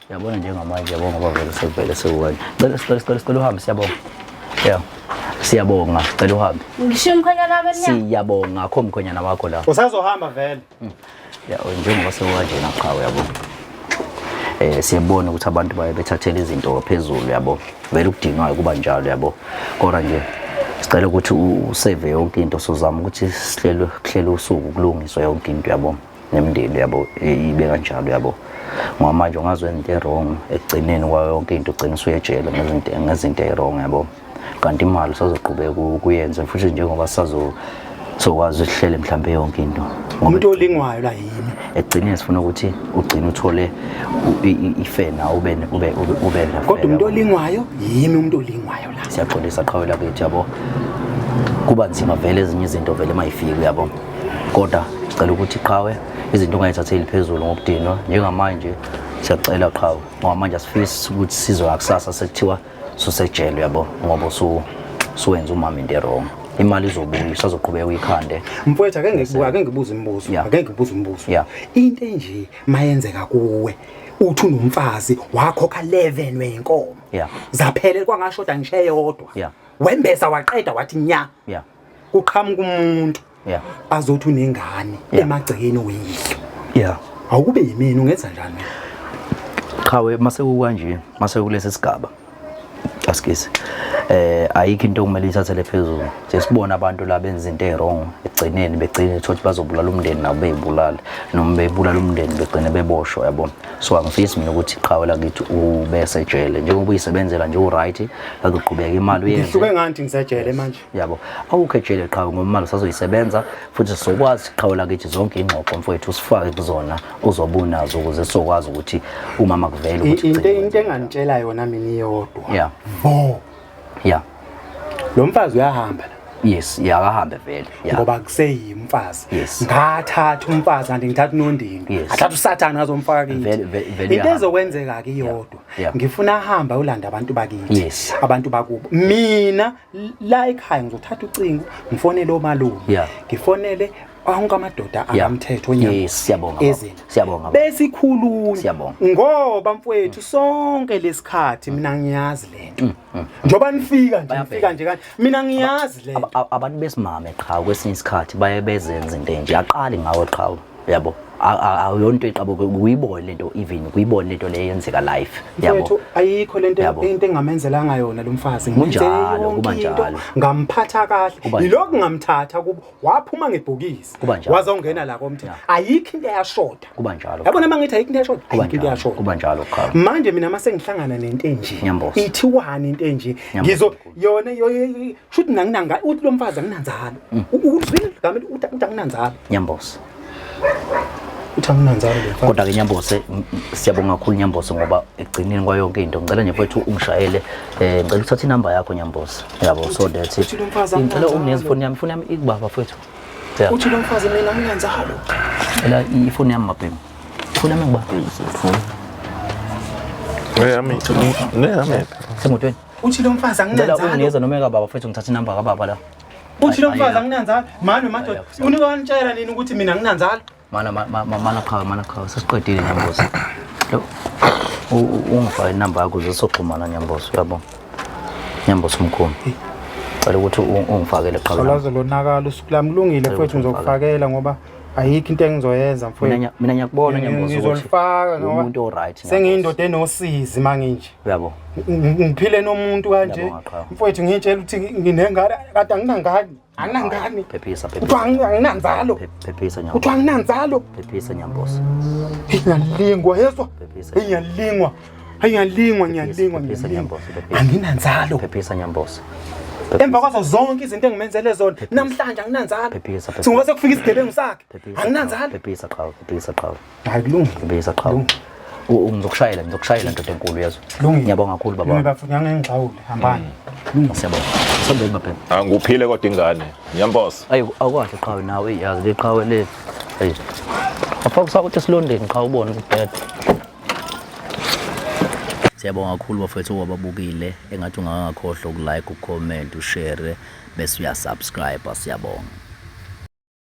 Yabona njengamanje yabona ngoba vele sekuvele sekuwena. Cela sicela sicela sicela uhambe siyabonga. Yeah. Siyabonga, cela uhambe. Ngishiya umkhwenyana wami emnyango. Siyabonga, akho mkhwenyana wakho la. Usazohamba vele. Ya njengoba sekukanjena qhawe yabo. Siyabona ukuthi abantu baye bethathela izinto phezulu yabo. Vele ukudinwayo kuba njalo yabo. Kodwa nje sicela ukuthi usave yonke into sozama ukuthi sihlelwe kuhlele usuku kulungiswe yonke into yabo nemndeni yabo ibe kanjalo yabo. Ngoba manje ungazi wenza into e-wrong ekugcineni kwayo yonke into ugcina usuyejele ngezinto e-wrong yabo. Kanti imali usazoqhubeka ukuyenza futhi njengoba sazo sokwazi ukuhlela mhlambe yonke into. Ngoba Umuntu olingwayo la yimi. ekugcineni sifuna ukuthi ugcine uthole ifena ube ube ube ube na Kodwa umuntu olingwayo yimi umuntu olingwayo la. Siyaxolisa qhawe lakithi yabo. Kuba nzima vele ezinye izinto vele mayifiki yabo. Kodwa sicela ukuthi qhawe izinto ungayithatheli phezulu ngokudinwa njengamanje siyacela qhawe ngoba manje asifisi ukuthi sizwe ngakusasa sekuthiwa susejele yabo ngoba usuwenza umama into wrong. Imali izobuya usazoqhubeka uyikhande. Mfowethu ake ngikubuka ake ngibuze imibuzo. Ake ngibuze umbuzo. Into enje mayenzeka kuwe uthi unomfazi wakhokha 11 weyinkomo. Zaphele kwangashoda ngisho eyodwa. Wembeza waqeda wathi nya. Kuqhamuka umuntu azothi unengane emagcekeni weyihlo. Awukube yimini ungenza njani? Qhawe mase kukanje mase kulesi sigaba asikisi ayikho into okumele ithathele phezulu. Sesibona abantu la benza into e-wrong ekugcineni begcine thothi bazobulala umndeni nabo beyibulala noma bebulala umndeni begcine beboshwa yabo. So angifisi mina ukuthi qhawe lakithi ube sejele njengoba uyisebenzela nje u-right azoqhubeka imali uyenze. Ngihluke nganti ngisejele manje. Yabo awukho ejele qhawe ngoba imali usazoyisebenza futhi sizokwazi qhawe lakithi zonke ingxoxo mfowethu usifake kuzona uzobunazo ukuze sizokwazi ukuthi umama kuvele ukuthi Into engangitshela yona mina iyodwa. Vo. Lo mfazi uyahamba la. Yes, yakahambe vele. Yeah. Ngoba kuseyimfazi. Yes. Ngathatha umfazi kanti ngithatha unondindo. Yes. Athatha uSathane azomfaka kithi. Vele vele Into uyahamba. ezokwenzeka ke iyodwa. Yeah. Ngifuna ahamba ulanda abantu bakithi. Yes. Abantu bakubo. Mina la ekhaya ngizothatha ucingo ngifonele omalume. Yeah. Ngifonele onke amadoda Yeah. akamthetho onyama. Yes, siyabonga. baba. Ezini. Siyabonga. baba. Besikhulunywa. Siyabonga. Ngoba mfowethu sonke lesikhathi mina ngiyazi lento. Njoba nifika nje nifika nje kanje mina ngiyazi lento. Abantu besimame qha kwesinye isikhathi baye bezenza into enje aqali ngawe qha yabo awuyona into eqabuke kuyibone lento even kuyibone lento le yenzeka life yabo Mfowethu ayikho lento Yabo. into engamenzelanga yona lo mfazi. Ngimenzele Kunjalo, yonke kuba into, njalo. Ngamphatha kahle. Kuba Yilokhu ngamthatha kubo waphuma ngebhokisi. Kuba njalo. Wazongena la komthetho. Ayikho into eyashoda. Kuba njalo. Yabona mangithi ayikho into eyashoda. Kuba Ayikho into njalo. eyashoda. Kuba njalo qha. Manje mina mase ngihlangana nento enje. Nyambosi. Ithiwani into enje. Nyambosi. Ngizo yona shuthi nanginanga uthi lo mfazi anginanzalo. Uzwile igama elithi uthi anginanzalo. Nyambosi. Uthi anginanzalo lo mfazi. Kodwa ke Nyambose siyabonga kakhulu Nyambose ngoba ekugcineni kwayo yonke into ngicela nje mfowethu ungishayele ngicela uthathe inamba yakho Nyambose yabo so that Uthi lo mfazi ngicela anginanzalo. unginikeze ifoni yami ifoni yami ikubaba mfowethu. Yeah. Uthi lo mfazi mina anginanzalo. Cela ifoni yami mabhemu. Ifoni yami ngibaba. Neyami, neyami. Semotweni. Uthi lo mfazi Ngicela anginanzalo. unginikeze noma kababa mfowethu ngithathe inamba kababa la. Uthi lo Ayi, mfazi ayi. anginanzalo. Mani madoda, unika wanitshela nini ukuthi mina anginanzalo? Mana mana qhawe mana qhawe sesiqedile Nyambosi. Lo ungifake inamba yakho ukuze soxhumana Nyambosi uyabona. Nyambosi umkhulu. Cela ukuthi ungifakele qhawe. Solaze lonakala usuku lami kulungile mfowethu ngizokufakela ngoba ayikho into engizoyenza mfowethu. Mina ngiyakubona Nyambosi ukuthi Ngizolifaka ngoba umuntu o-right Nyambosi. sengiyindoda enosizi manginje. Uyabo. Ngiphile nomuntu kanje. Ngiyabonga, qhawe. Mfowethu ngitshela ukuthi nginengane kade anginangane. Anginangane. Phephisa Kuthiwa phephisa. anginanzalo. Phephisa Nyambosi. Kuthiwa anginanzalo. Phephisa Nyambosi. Ngiyalingwa yezwa. Ngiyalingwa. Ngiyalingwa ngiyalingwa Phephisa ngiyalingwa. Nyambosi. Phephisa. Anginanzalo. Phephisa Nyambosi. Emva kwazo zonke izinto engimenzele zona namhlanje anginanzalo. Phephisa phephisa. Singoba sekufika isigebengu sakhe. Phephisa, Anginanzalo. Phephisa qhawe, phephisa qhawe. Hayi kulungile. Phephisa qhawe. Ngizokushayela, ngizokushayela ndoda enkulu yezwa. Kulungile. Ngiyabonga kakhulu baba. Kulungile bafo, ngiyangengixhawule hambani. Siyabonga. Sambeni mabhemu. Angikuphile kodwa ingane. Nyambosi. Ayi awukahle qhawe nawe yazi le qhawe le. Ayi. Afaka usakuthi esilondeni qhawe ubone ukuthi Siyabonga kakhulu bafethu owababukile engathi ungakakhohlwa ukulike, ucomment, ushare bese uyasubscribe. Siyabonga.